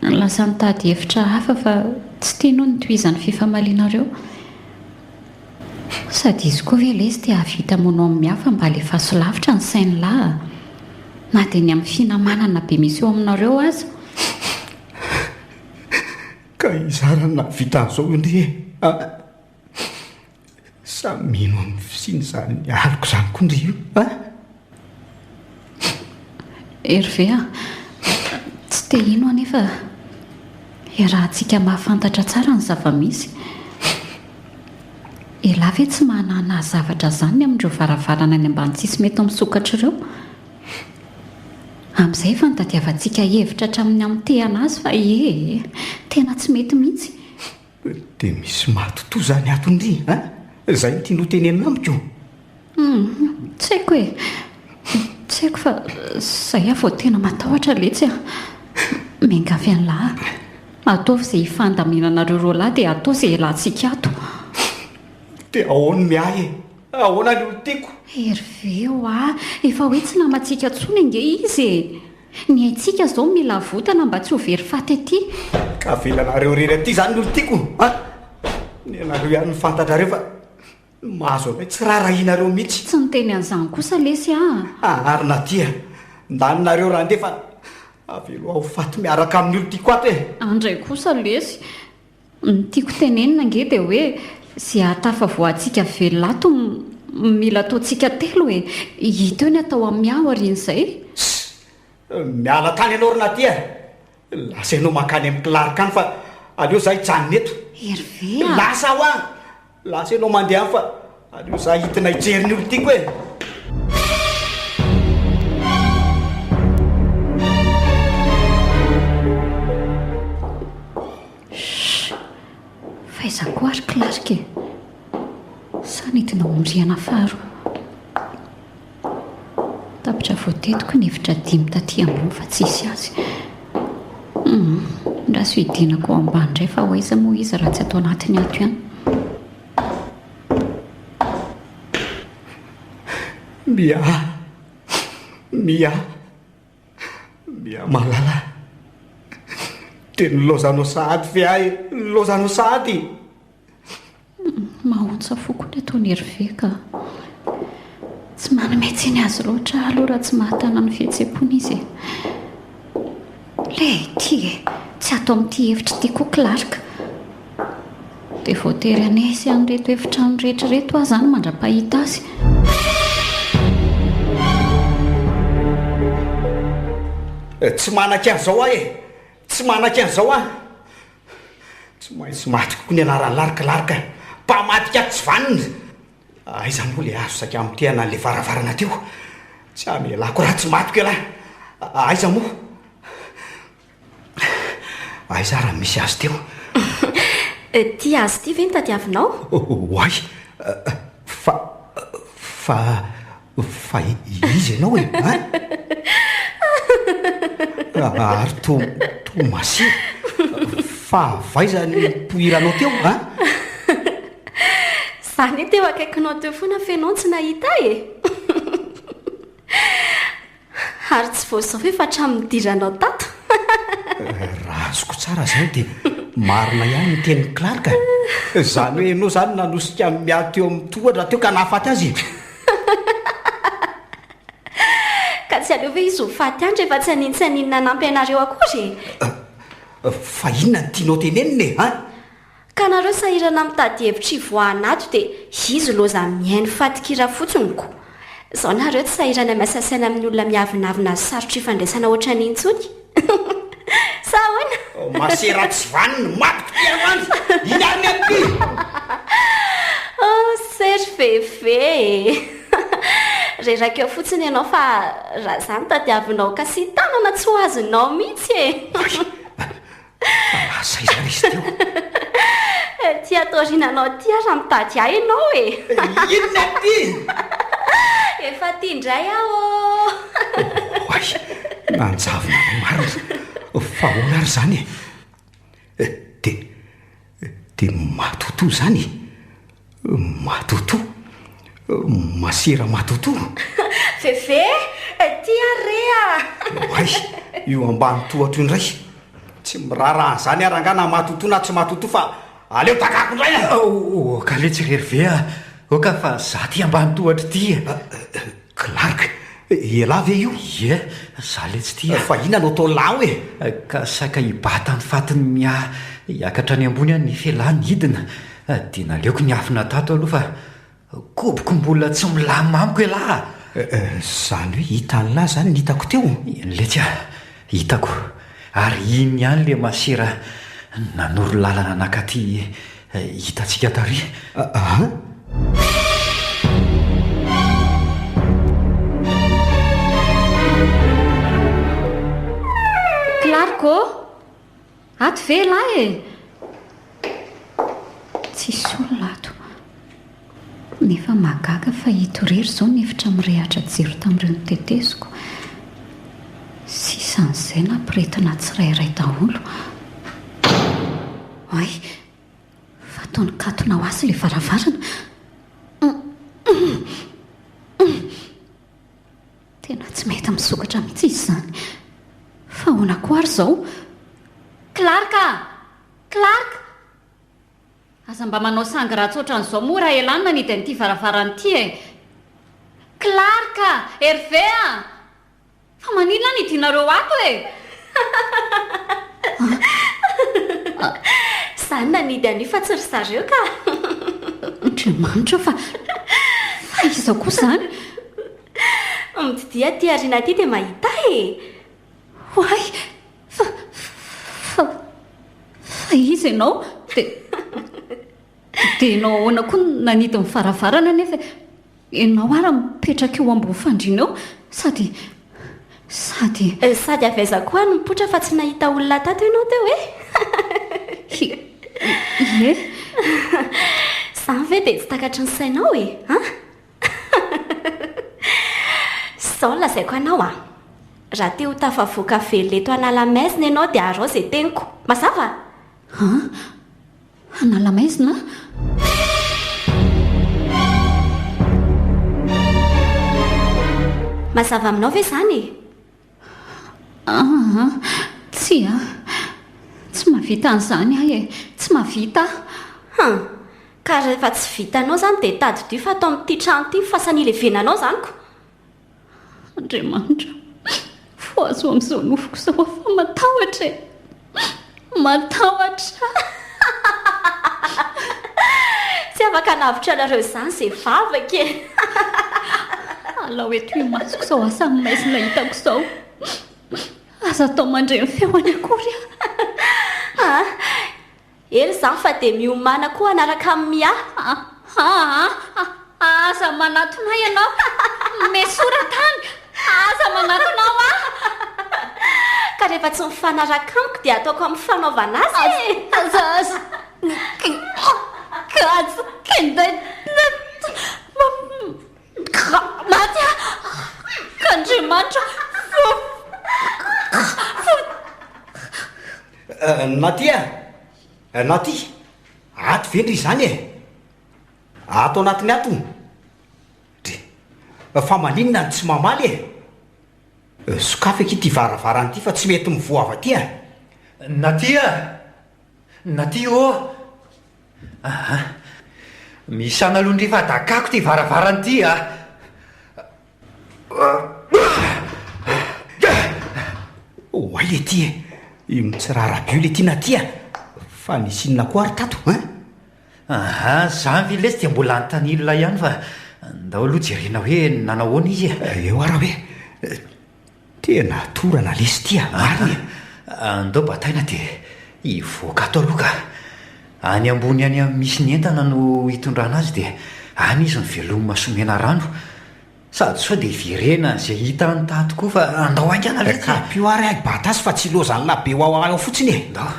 lasa nitady hevitra hafa fa tsy tiany hono ny tohizan'ny fifamalianareo. Sady izy koa ve lesy te hahavita mono amin'ny hafa mba alefaso lavitra ny sain'lah a! Na dia ny amin'ny finamanana be misy eo aminareo aza. Ka iza ary no nahavita an'izao indry e? A! Samy mino amin'ny fisian'izany aloka izany koa ndry io a! Hervé a! Tsy te hino aho nefa iarahantsika mahafantatra tsara ny zava-misy. Elah ve tsy mahanahana zavatra izany ny amin'ireo varavarana any ambany tsisy mety misokatra ireo? Amin'izay efa nitadiavantsika hevitra hatramin'ny hamotehana azy fa ee, tena tsy mety mihitsy. Dia misy matotoa izany ato ndry an! Izay no tianao tenenina amiko? Humm, tsy haiko e! Tsy haiko fa izay aho vao tena matahotra letsy a! Miangavy an'lah aho, ataovy izay hifandaminanareo roalahy dia atao izay hialantsika ato. Dia ahoana ny ahy e? Ahoana ny olon-tiako? Hervé oa, efa hoe tsy namantsika intsony ange izy e! Ny aintsika izao mila avotana mba tsy ho very faty aty. Ka avelanareo irery aty izany ny olon-tiako an! Ny anareo ihany no fantatrareo fa ny mahazo anay tsy raharahianareo mihitsy. Tsy niteny an'izany kosa lesy aho a! Ary na dia ndaninareo raha handeha fa avelao aho ho faty miaraka amin'ny olon-tiako ato e! Andray kosa lesy! Ny tiako tenenina ange dia hoe ze hahatafavoahantsika velona ato mila ataontsika telo e! Hita eo ny atao amin'ny ahy aorian'izay. Ssss! Miala tany ianao ry Nadia a! Lasa ianao mankany amin'i Clark any fa aleo za hijanona eto. Hervé a! Lasa aho an! Lasa ianao mandeha any fa aleo za hidina hijery ny olon-tiako e! Shh! amin'ny rihana faharoa. Tapitra voatetiko ny efitra dimy taty ambony fa tsisy azy. Hum, andraso hidinako ao ambany indray fa ho aiza moa izy raha tsy ato anatiny ato ihany. Mia, Mia, Mia malala a! Dia nilaozanao sahady ve aho e? Nilaozanao sahady e! Mahaontsa fo koa ny ataon'i Hervé ka. Tsy manome tsiny azy loatra aho aloha raha tsy mahatana ny fihetseham-pony izy e. Lehity e! Tsy ato amin'ity efitra ity koa Clark. Dia voatery hanesy an'ireto efitrano rehetra ireto aho izany mandra-pahita azy. Tsy manaky an'izao aho e! Tsy manaky an'izao aho! Tsy maintsy maty koa ny anaran'i Lark, Lark mpamadika tsy vanona! Aiza moa ilay hazo saika hamotehana an'ilay varavarana teo? Tsy hamelako raha tsy matiko ialahy! Aiza moa? Aiza ary misy azy teo? Ity hazo ity ve no tadiavinao? Oay! Fa, fa, fa iza ianao e? An? Ary toa, toa masera. Fa avy aiza no nipoiranao teo an? Za anie teo akaikinao teo foana fa ianao no tsy nahita ahy e! Ary tsy vao izao fa efa hatramin'ny nidiranao tato. Raha azoko tsara izany dia marina ihany ny tenin'i Clark e! Izany hoe ianao izany nanosika an'i Mia teo amin'ny tohatra teo ka nahafaty azy e! Ka tsy aleo ve izy ho faty any rehefa tsy haninona tsy haninona hanampy anareo akory e! Fa inona no tianao tenenina e? An? Ka nareo sahirana mitady hevitra hivoahana ato dia izy loza mihaino fatin-kira fotsiny ko! Zao nareo tsy sahirana miasa saina amin'ny olona miavonavona sy sarotra ifandraisana ohatran'iny intsony? Sa ahoana? Masera tsy vanona, matiko ty androany! Iny ary ny an'ity! Oh sery Fefé e! Reraka eo fotsiny ianao fa raha za no tadiavinao kasitanana tsy ho azonao mihitsy e! Fa lasa aiza ary izy teo? Ty ato aoriananao ty ary raha mitady ahy ianao e! Inona ty? Efa aty indray aho ô! Oay! Nanjavona anao marina! Fa ahoana ary izany e? Dia, dia matotoa izany e? Matotoa? Masera matotoa? Veve, ty ary re a! Oay, io ambany tohatra io indray. Tsy miraharaha an'izany aho rangahy na matotoa na tsy matotoa fa aleo dakako indray a! Oka letsy ry Hervé a! Oka fa za ty ambany tohatra ity e! Clark, elah ve io? Ie, za letsy ty a! Fa inona no ataon'lah ao e? Ka saika hibata ny fatin'i Mia hiakatra any ambony aho nefa elah nidina dia naleoko niafina tato aloha fa koboko mbola tsy milamina amiko elah a! Izany hoe hitan'lah izany ny hitako teo? Eny letsy a! Hitako, ary iny ihany le masera nanoro lalana nankaty hitantsika tary. An? Clark ô! Ato ve elah e? Tsisy olona ato. Nefa mahagaga fa ito irery izao ny efitra mirehatra jiro tamin'ireo noteteziko. Sisan'izay nampiretina tsirairay daholo. Oay, fa toa nikatona ho azy ilay varavarana. Tena tsy mety misokatra mihitsy izy izany. Fa ahoana koa ary izao? Clark a! Clark! Aza mba manao sangy ratsy ohatran'izao moa raha elah no nanidy an'ity varavarana ity e! Clark a! Hervé a! Fa maninona no idinareo ato e? Za no nanidy an'io fa tsy ry zareo ka! Andriamanitra o! Fa fa iza koa izany? Mitodiha aty aoriana aty dia mahita ahy e! Oay! Fa, fa, fa iza ianao? Dia, dia ianao ahoana koa no nanidy ny varavarana nefa ianao ary mipetraka eo ambony fandriana eo sady, sady. Sady avy aiza koa aho no nipoitra fa tsy nahita olona tato ianao teo e? Ie. Izany ve dia tsy takatry ny sainao e? An? Izao no lazaiko anao an! Raha te ho tafavoaka velona eto Analamaizina ianao dia araho izay teniko. Mazava? An? Analamaizina? Mazava aminao ve izany e? Aa, tsia. Tsy mahavita an'izany aho e. Tsy mahavita aho. Hum. Ka rehefa tsy vitanao izany dia tadidio fa ato amin'ity trano ity ny fasana ilevenanao izany ko. Andriamanitra, fohazo amin'izao nofoko izao aho fa matahotra e. Matahotra. Tsy afaka hanavotra anareo izany izay vavaka e. Alao eto imasoko izao asa maizina hitako izao. Aza atao mandre ny feony akory aho. Ah, ela izany fa dia miomàna koa hanaraka amin'i Mia. Ah, ah, ah, aza manatona ahy ianao. Mesora tany. Aza manatona aho ah. Ka rehefa tsy mifanaraka amiko dia ataoko amin'ny fanaovana azy e. Aza, aza. Maty aho. Andriamanitra. Naty a! Naty! Ato ve ndry izany e? Ato anatiny ato? Dry. Fa maninona no tsy mamaly e? Sokafy akia ity varavarana ity fa tsy mety mivoha avy aty a! Naty a! Naty ô! Aa! Misy analoha ndry fa dakako ity varavarana ity a! Oay letia e! Io mitsirara be io letia Naty a! Fa nisy inona koa ary tato hein? Aha, zany ve lesy dia mbola anontanian'lah ihany fa ndao aloha jerena hoe nanao ahoana izy e! Eo ara hoe tena torana lesy ity a, marina e! Andao bataina dia hivoaka ato aloha ka! Any ambony any amin'ny misy ny entana no hitondrana azy dia any izy no velomina sy omena rano. Sady sao dia hiverenany izay hitany tato koa fa andao haingana letsy e! Kapio ary ahy bata azy fa tsy ilaozan'lah be wawawa eo fotsiny e! Ndao.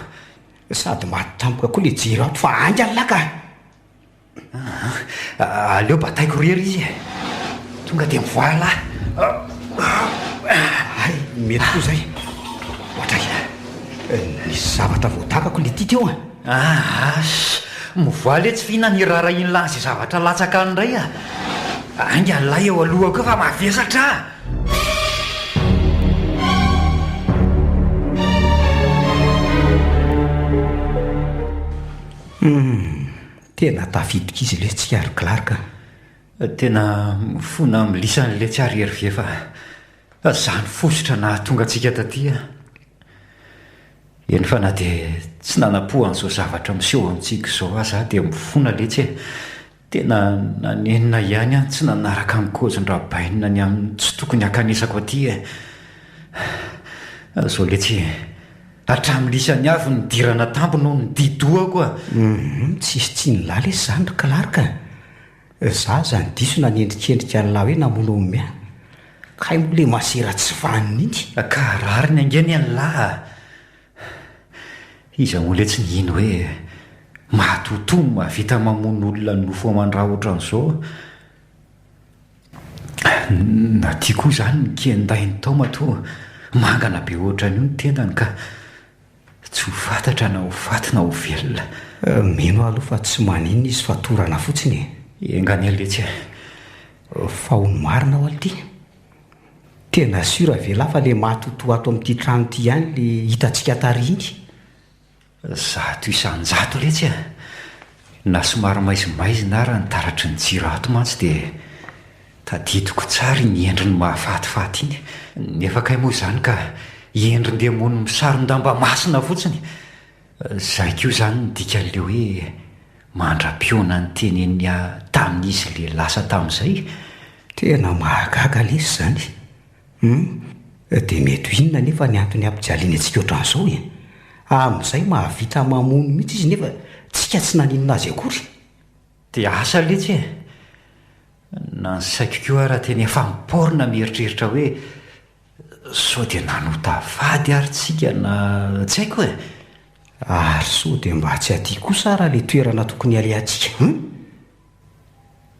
Sady maty tampoka koa le jiro ato fa haingana lah ka! Aa, aleo bataiko irery izy e! Tonga dia mivoaha lah! Hay, mety koa izay. Ohatray, nisy zavatra voadakako le ty teo an! Aa, mivoaha letsy f'inona ny iraharahian'lah an'izay zavatra latsaka any indray a! Haingana lah eo alohako eo fa mavesatra a! Humm, tena tafiditra izy lesy tsika ry Clark a! Tena mifona amin'ny lisany letsy ary Hervé fa zany fositra nahatonga antsika taty a! Eny fa na dia tsy nanam-po an'izao zavatra miseho amintsika izao aza aho dia mifona letsy e! Tena nanenina ihany aho tsy nanaraka ny kôzin-dRabainina ny amin'ny tsy tokony hankanesako aty e! Zao letsy e! Hatramin'ny lisany avy nidirana tambo no nididohako a! Hum, tsisy tsiny lahy lesy zany ry Clark a! Za aza ny diso nanendrikendrika an'lah hoe namono an'i Mia. Kay moa le masera tsy vanona iny. Ka rariny ange ny an'lah a! Iza moa letsy ny hino hoe matotoa no mahavita mamono olona nofo aman-dra ohatran'izao? Na ty koa izany ny kendainy tao matoa mangana be ohatran'io ny tendany ka tsy ho fantatra na ho faty na ho velona. Mino aho aloha fa tsy maninona izy fa torana fotsiny e. Enga anie letsy e. Fa ho ny marina ho'a lty. Tena sûr ve lah fa le matotoa ato amin'ity trano ity ihany le hitantsika tary iny? 100% letsy a! Na somary maizimaizina ara ny taratry ny jiro ato mantsy dia tadidiko tsara iny endriny mahafatifaty iny. Nefa kay moa izany ka endrin-demony misaron-damba masina fotsiny. Izay koa izany ny dikan'ilay hoe mandra-pihaona niteneniny ahy tamin'izy ilay lasa tamin'izay. Tena mahagaga lesy izany. Hum, dia mety ho inona anefa ny antony ampijaliany antsika ohatran'izao e? Amin'izay mahavita mamono mihitsy izy nefa tsika tsy naninona azy akory. Dia asa letsy e! Na ny saiko koa ara tena efa mipaorina mieritreritra hoe Sao dia nanota vady ary tsika na tsy haiko e! Ary sao dia mba tsy aty kosa ara le toerana tokony halehantsika hum?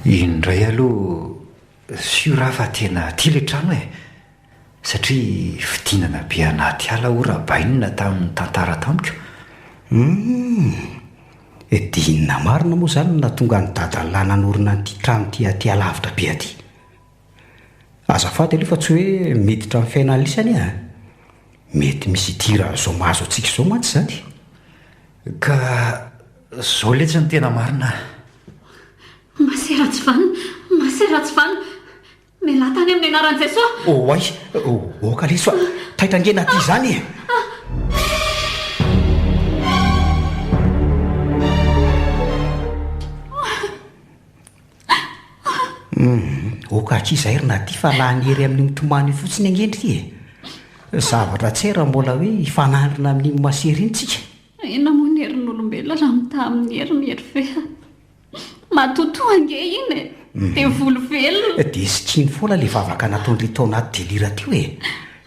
Iny indray aloha sûr aho fa tena aty ilay trano e! Satria fidinana be anaty ala hoy Rabainina tamin'ny nitantara tamiko. Humm! Dia inona marina moa izany no nahatonga an'i Dadalahy nanorina an'ity trano ity aty alavitra be aty? Azafady aloha fa tsy hoe miditra amin'ny fiainan'i Lisa anie an! Mety misy idiran'izao mahazo antsika izao mantsy izany. Ka izao letsy no tena marina an! Masera tsy vanona! Masera tsy vanona! Mialà tany amin'ny anaran'i Jesoa! Oay! Oka lesy fa taitra ange na aty izany e! Humm, ok akia izay ry Nadia fa lany hery amin'io mitomany io fotsiny ange ndry e! Zavatra tsy hay raha mbola hoe hifanandrina amin'iny masera iny tsika. Inona moa ny herin'olombelona raha mitaha amin'ny herin'i Hervé a? Matotoa ange iny e! Devoly velona! Dia sikino foana ilay vavaka nataon-dry tao anaty delira teo e!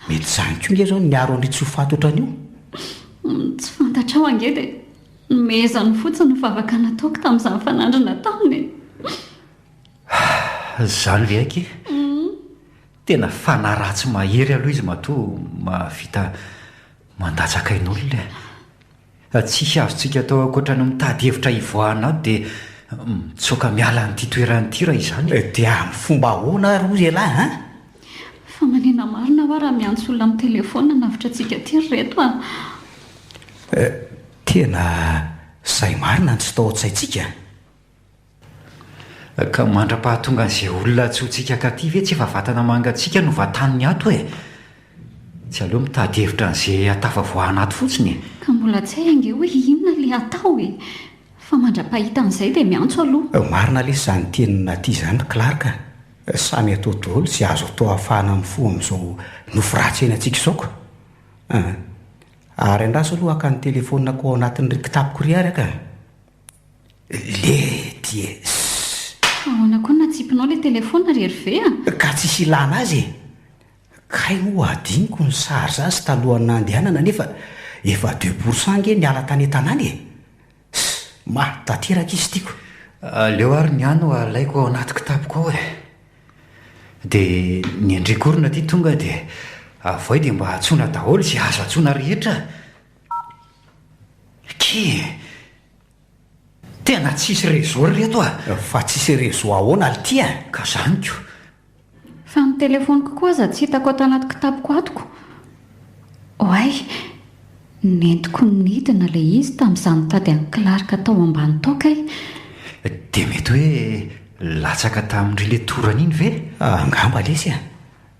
Mety izany koa nge izao no niaro an-dry tsy ho faty ohatran'io. Tsy fantatrao ange dia Nomehezany fotsiny ny vavaka nataoko tamin'izaho nifanandrina taminy e! Izany ve akia? Tena fanahy ratsy mahery aloha izy matoa mahavita mandatsaka ain'olona e! Tsisy azontsika atao ankoatra ny mitady hevitra hivoahana ato dia mitsoaka miala an'ity toerana ity raha izany e! Dia amin'ny fomba ahoana ary hoy ialahy an? Fa manina marina hoa raha miantso olona amin'ny telefaonina hanavotra antsika aty ry reto a! Tena zay marina no tsy tao an-tsaintsika. Ka mandra-pahatonga an'izay olona antsointsika akaty ve tsy efa vatana mangatsiaka no vataniny ato e? Tsy aleo mitady hevitra an'izay hatafavoahana ato fotsiny e? Ka mbola tsy hay ange hoe inona ilay hatao e! Fa mandra-pahita an'izay dia miantso aloha. Marina lesy izany tenin'i Naty izany ry Clark a! Samy atao daholo izay azo atao ahafahana mifoha amin'izao nofy ratsy iainantsika izao ko! An! Ary andraso aloha haka ny telefaonina-ko ao anatin'ry kitapoko ry ary aka! Le dies! Ahoana koa no natsipinao ilay telefaonina ry Hervé a? Ka tsisy ilana azy e! Kay moa adinoko ny sary azy talohan'ny nandehanana nefa efa deux pour cent nge niala tany an-tanàna e! Ss! Maty tanteraka izy tiako. Aleo ary ny ahy no alaiko ao anaty kitapoko ao e! Dia ny an-dry Gorona aty tonga dia avoay dia mba antsoina daholo izay azo antsoina rehetra! Ky e! Tena tsisy réseau ry reto a! Fa tsisy réseau ahoana lty a? Ka zany ko! Fa ny telefoniko koa aza tsy hitako ato anaty kitapoko ato ko! Oay! Nentiko nidina ilay izy tamin'izaho nitady an'i Clark tao ambany tao kay! Dia mety hoe latsaka tamin-dry ilay torana iny ve? Angamba lesy a!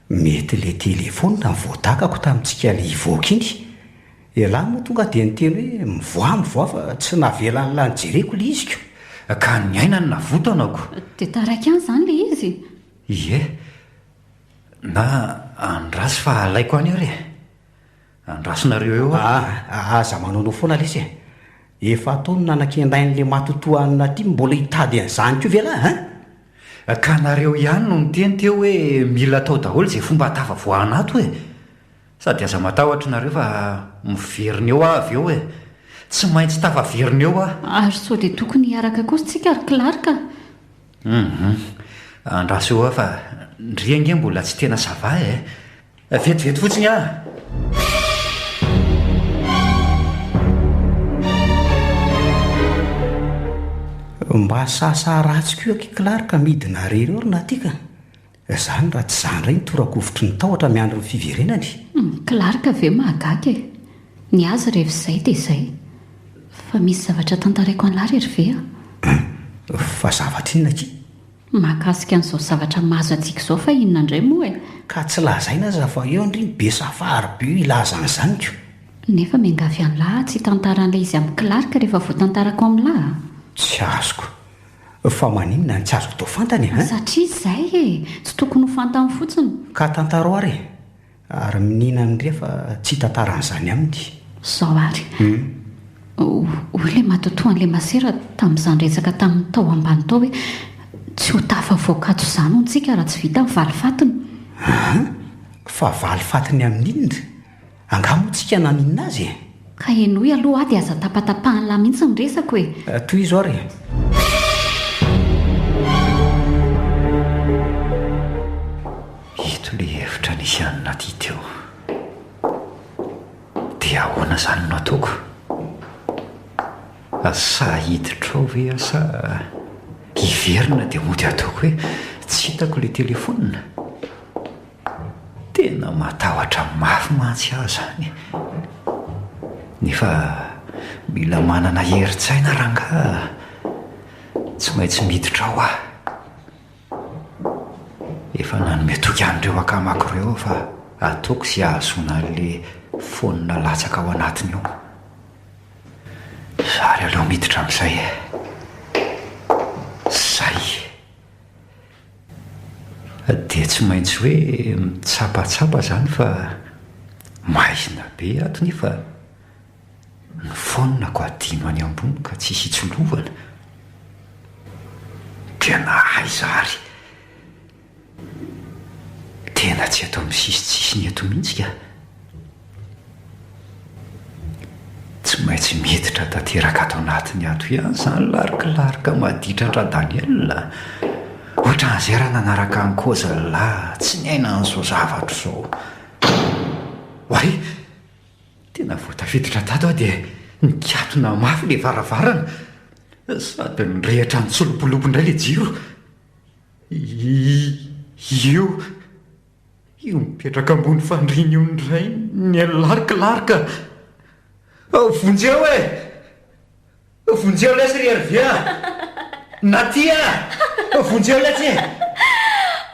Mety ilay telefonina no voadakako tamintsika ilay hivoaka iny. Ialahy moa tonga dia niteny hoe mivoaha mivoaha fa tsy navelan'lah nijereko ilay izy ko. Ka ny aina no navotana ko. Dia taraiky ihany izany ilay izy? Ie. Na andraso fa alaiko any ary e. Andrasonareo eo aho. Aa aza manaonao foana lesy e. Efa atao ny nanakendain'ilay matotoa an'i Naty mbola hitady an'izany koa ve lah an? Ka nareo ihany no niteny teo hoe mila atao daholo izay fomba ahatafavoahana ato e. Sady aza matahotra nareo fa miverina eo aho avy eo e! Tsy maintsy tafaverina eo aho! Ary sao dia tokony hiaraka kosa tsika ry Clark a! Hum andraso eo aho fa ndry ange mbola tsy tena ça va e! Vetivety fotsiny aho! Mba sahasaha ratsy koa aky Clark midina irery eo ry Naty ka! Zany raha tsy zany indray ny torakovitry ny tahotra miandry ny fiverenany. Clark ve mahagaga e! Ny azy rehefa izay dia izay. Fa misy zavatra tantaraiko an'lah ry Hervé a! Hein? Fa zavatra inona akia? Mahakasika an'izao zavatra mahazo antsika izao fa inona indray moa e! Ka tsy lazaina aza fa eo ndry ny be safary be io hilaza an'izany ko! Nefa miangavy an'lah aho tsy hitantara an'ilay izy amin'i Clark rehefa voatantarako amin'lah a! Tsy azoko. Fa maninona no tsy azo atao fantany e? Satria izay e! Tsy tokony ho fantany fotsiny. Ka tantarao ary e! Ary miniana amin-dry fa tsy hitantara an'izany aminy. Izao ary. Hoy ilay matotoan'ilay masera tamin'izany resaka taminy tao ambany tao hoe tsy ho tafavoaka ato izany hono tsika raha tsy vita ny valifatiny. An! Fa valifatiny amin'inona? Angaha moa tsika naninona azy e? Ka henoy aloha aho dia aza tapatapahan'lah mihitsy ny resako e! Tohizo ary e! nisy an'i Nadia teo. Dia ahoana izany no ataoko? Sa hiditra ao ve aho sa hiverina dia mody ataoko hoe tsy hitako ilay telefaonina? Tena matahotra mafy mantsy aho izany e! Nefa mila manana herin-tsaina rangaha a! Tsy maintsy miditra ao aho. Efa nanome toky an'ireo akamako ireo aho fa ataoko izay hahazoana an'ilay phone latsaka ao anatiny ao. Zary aleo miditra amin'izay e! Zay! Dia tsy maintsy hoe mitsapatsapa izany fa maizina be ato nefa ny phone-ko adino any ambony ka tsisy hitsilovana. Tena aiza ary? Tena tsy eto amin'ny sisintsisiny eto mihitsy ka. Tsy maintsy miditra tanteraka ato anatiny ato ihany izany larkilarka maditra an-dRadaniel a! Ohatran'izay raha nanaraka an'i Kozla tsy niaina an'izao zavatra izao. Oay! Tena vao tafiditra tato aho dia nikatona mafy ilay varavarana sady nirehitra nitsolopolopy indray ilay jiro. Io! Io mipetraka ambony fandriana io indray ny an'i Clark a! Vonjeo e! Vonjeo lesy ry Hervé a! Naty a! Vonjeo lesy e!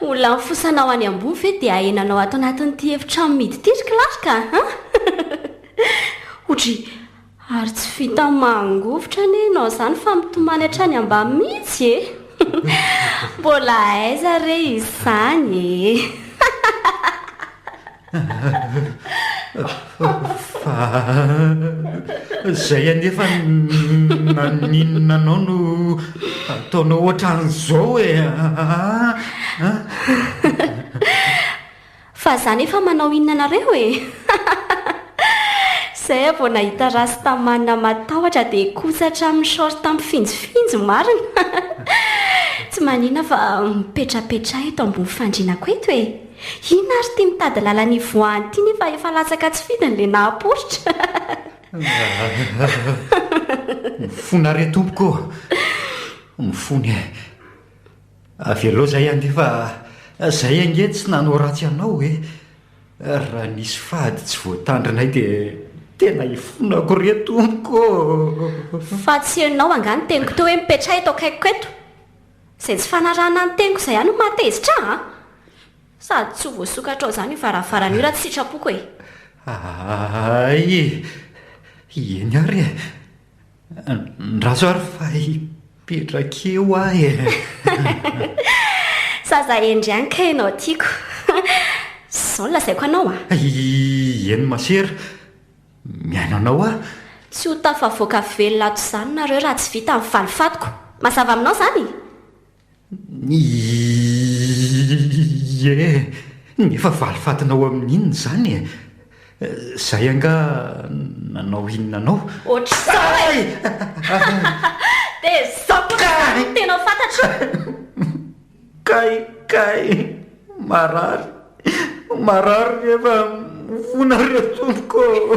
Olona mifosanao any ambony ve dia ahenanao ato anatin'ity efitrano mihidy ity ry Clark a? Odry! Ary tsy vita mangovitra anie ianao izany fa mitomany hatrany ambany mihitsy e! Mbola aiza re izany e! Fa izay anefa naninona anao no ataonao ohatran'izao e! Fa za nefa manao inona anareo e? Zay aho vao nahita rastaman matahotra dia kotsatra amin'ny short mifinjofinjo marina. Tsy maninona fa mipetrapetraha eto ambony fandrianako eto e. Inona ary ity mitady lalana hivoahana ity nefa efa latsaka tsy fidiny ilay nahaporitra. Mifona re tompoko ô! Mifona e! Avelao zay andeha fa zay ange tsy nanao ratsy anao e! Raha nisy fady tsy voatandrinay dia tena hifonako re tompoko ô! Fa tsy henonao angaha ny teniko teo hoe mipetraha eto akaikiko eto? Izay tsy fanarahana ny teniko izay ihany no mahatezitra ahy an! Sady tsy ho voasokatrao izany io varavarana io raha tsy sitrapoko e! Hay! Eny ary e! Ndraso ary fa hipetraka eo aho e! Zaza hendry ihany kay ianao tiako. Izao no lazaiko anao a! Eny masera, mihaino anao aho. Tsy ho tafavoaka velona ato izany nareo raha tsy vita ny valifatiko. Mazava aminao izany? Ie, nefa valifatinao amin'ny inona izany e? Izay angaha nanao inona anao? Ohatr'izao e! Dia izao koa no zany no tena fantatro! Kay, kay, marary. Marary rehefa mifona re tompoko ô!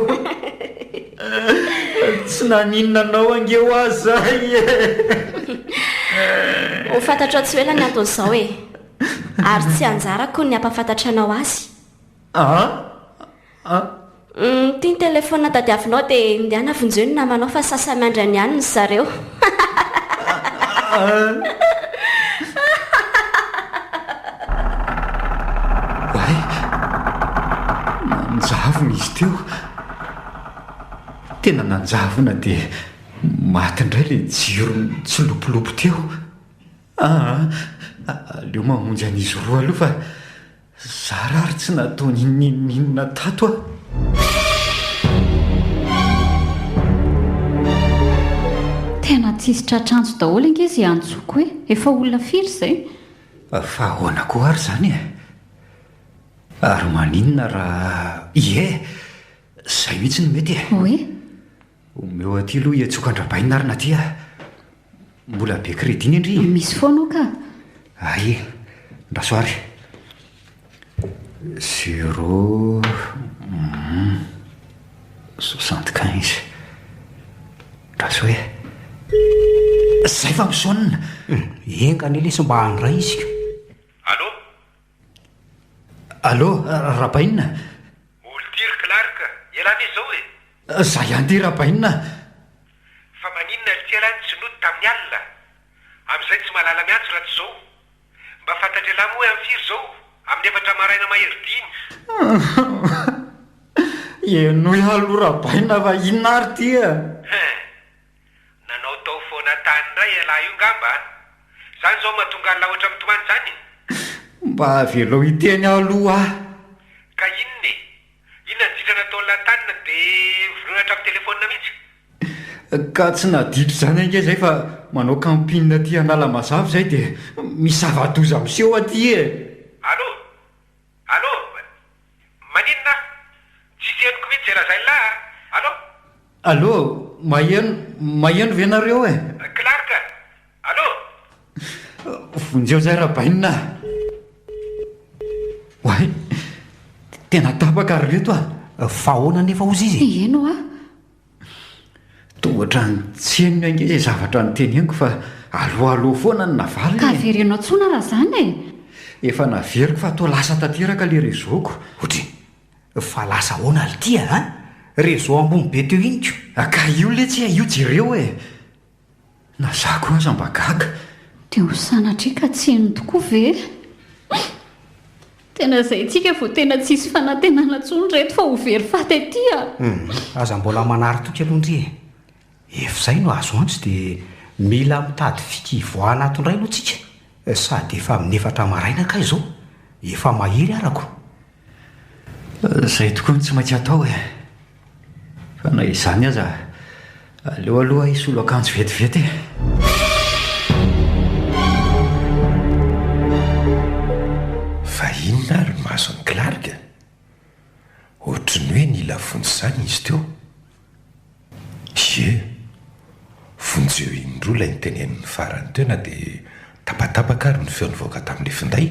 Tsy naninona anao ange hoa zay e! Ho fantatrao tsy ho ela ny anton'izao e! Ary tsy anjarako ny hampahafantatra anao azy. An? An? Ity ny telefaonina tadiavinao dia ndehana vonjeo ny namanao fa sasa-miandry any ihany ry zareo. Oay! Nanjavona izy teo. Tena nanjavona dia maty indray ilay jiro nitsilopilopy teo. Aa! Aleo mamonjy an'izy roa aloha fa Zara ary tsy nataony n'inon'inona tato aho. Tena tsisy tratr'antso daholo ange izay antsoiko e! Efa olona firy izay? Fa ahoana koa ary izany e? Ary maninona raha. Ie! Izay mihitsy no mety e! Hoe? Omeo aty aloha hiantsoako an-dRabainina ary Nadia a! Mbola be crédit ny ndry e! Misy foana ao ka! Ay e! Ndraso ary. Zéro hum 75. Andraso hoe. Zay fa mi-sonne. Enga anie lesy mba handray izy ka. Allô? Allô, Rabainina? Olon-tia ry Clark, ialahy ve izao e? Za ihany ity Rabainina. Fa maninona ry tsialahy no tsy nody tamin'ny alina? Amin'izay tsy mahalala miantso raha tsy izao. Mba fantatr'ialahy moa hoe amin'ny firy izao? Amin'ny efatra maraina mahery dimy. Henoy aloha Rabainina fa inona ary ity e? Hein! Nanaotao foana tany indray ialahy io ngamba a! Zany zao mahatonga an'lah ohatra mitomany zany e? Mba avelao hiteny aloha aho. Ka inona e? Inona ny ditra nataon'lah tany na dia vonoina hatramin'ny telephone mihitsy? Ka tsy naditra izany ange izay fa manao camping aty Analamazava izay dia misy zava-doza miseho aty e! Allô? Allô? Maninona? Tsisy henoko mihitsy izay lazain'lah a! Allô? Allô? Maheno, maheno ve nareo e? Clark? Allô? Vonjeo izay Rabainina a! Oay! Tena tapaka ry reto a! Fa ahoana anefa hozy izy e? Eny hoa! Toa ohatran'ny tsy henony ange izay zavatra noteneniko fa aloha aloha foana no navaliny Ka e! avereno antsoina raha izany e! Efa naveriko fa toa lasa tanteraka ilay réseau-ko. Ohatry Fa lasa ahoana lty a? Réseau ambony be teo iny ko! Ka io letsy e, io jereo e! Na za koa aza mba gaga. Dia ho sanatria ka tsy heno tokoa ve? Tena izay tsika vao tena tsisy fanantenana intsony reto fa ho very faty aty a! Hum, aza mbola manary toky aloha ndry e! Efa izay no azo antso dia mila mitady fika hivoahana ato indray aloha tsika, sady efa amin'ny efatra maraina kay izao, efa mahery arako. Izay tokoa no tsy maintsy atao e! Fa na izany aza, aleo aloha hisolo akanjo vetivety e! Fa inona ary ny mason'i Clark? Ohatry ny hoe nila vonjy izany izy teo. Ie, vonjeo indroa ilay noteneniny farany teo na dia tapatapaka ary ny feo nivoaka tamin'ilay finday.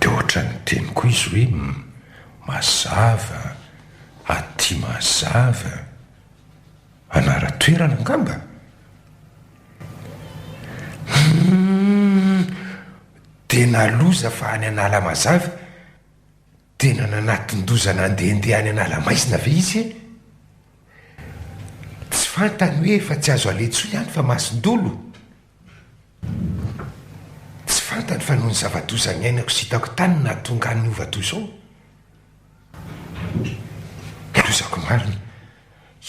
Dia ohatran'ny niteny koa izy hoe mazava, aty mazava, anaran-toerana angamba? Humm, tena loza fa any Analamazava. Tena nanatin-doza nandehandeha any an'ala maizina ve izy e? Tsy fantany hoe efa tsy azo aleha intsony any fa masin-dolo? Tsy fantany fa noho ny zava-doza niainako sy hitako tany no nahatonga ahy niova toy izao? Lozako marina,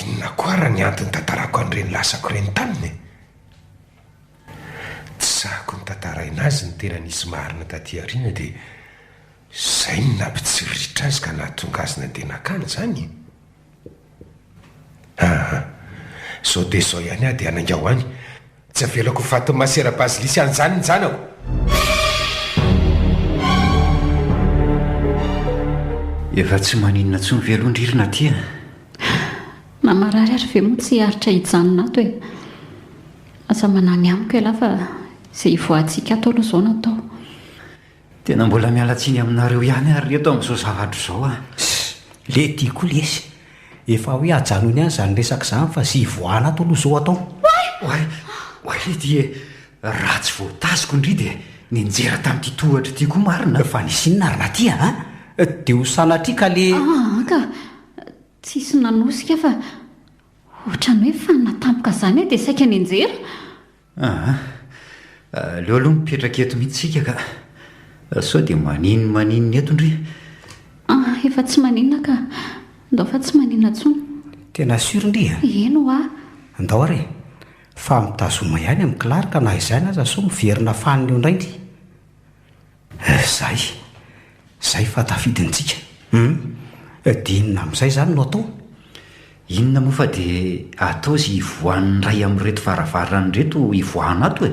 inona koa ary ny antony nitantarako an'ireny lasako ireny taminy e? Tsy sahako notantaraina azy ny tena nisy marina taty aoriana dia Izay no nampitsiriritra azy ka nahatonga azy nandeha nakany izany e! Aa! Izao dia izao ihany aho dia hanainga ho any. Tsy avelako ho fatin'i Masera Bazilisy any izany ny zanako! Efa tsy maninona intsony ve aloha ndry ry Natia a? Na marary ary ve moa tsy hiaritra hijanona ato e! Aza manahy ny amiko ialahy fa izay hivoahantsika ato aloha izao no atao. Tena mbola miala tsiny aminareo ihany ary reto amin'izao zavatra izao ah. Ssss, le ty koa lesy, efa hoe ajanony ihany izany resaka izany fa ze hivoahana ato aloha izao atao. Oay! Oay le ty e, raha tsy voatazoko ndry dia nianjera tamin'ity tohatra ity koa marina. Fa nisy inona ary Natia a? Dia ho sanatria ka le. Aa ka, tsisy nanosika fa ohatran'ny hoe fanina tampoka izany aho dia saika nianjera. Aa, aleo aloha mipetraka eto mihitsy isika ka. Sao dia manin maninona eto ndry? Aa, efa tsy maninona ka. Ndao fa tsy maninona intsony. Tena sûr ndry a? Eny hoa. Ndao ary e. Fa mitazoma ihany amin'i Clark na izany aza sao miverina fanina eo indray ndry. Zay. Zay fa tafidintsika. Hum. Dia inona amin'izay izany no atao? Inona moa fa dia atao izay hivoahan'ny iray amin'ireto varavarana ireto hivoahana ato e!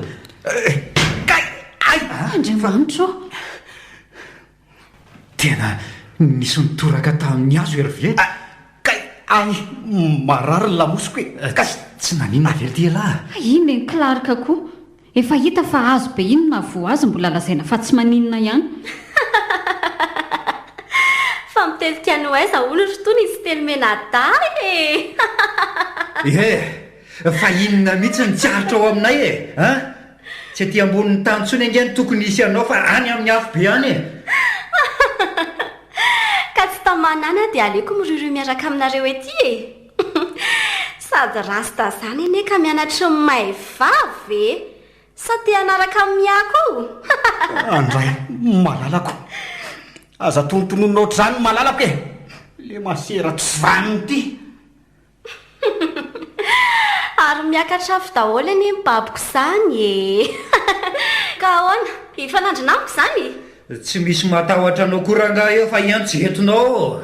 Kay! Ay! Andriamanitra ô! Tena nisy nitoraka tamin'ny hazo Hervé. Kay! Ay! Marary ny lamosiko e! Kay! Tsy naninona ve ity ialahy? Iny e, Clark koa. Efa hita fa azo be iny nahavoa azy mbola lazaina fa tsy maninona ihany. Fa mitelika any ho aiza hono ry tony izy telomenadahy e! Ie! Fa inona mihitsy no tsy aritra ao aminay e! An! Tsy aty ambonin'ny tany intsony ange no tokony hisy anao fa any amin'ny afobe any e! Ka tsy tamana any aho dia aleoko miriorio miaraka aminareo ety e! Sady rasta zany anie ka mianatry ny mahay vava e! Sa te hanaraka an'i Mia koa? Andray, malalako. Aza tonontononina ohatr'izany ny malalako e! Le masera tsy vanona ity. Ary miakatra avy daholo anie ny baboko izany e! Ka ahoana? Hifanandrina amiko izany? Tsy misy matahotra anao koa rangahy eo fa hiantso entinao.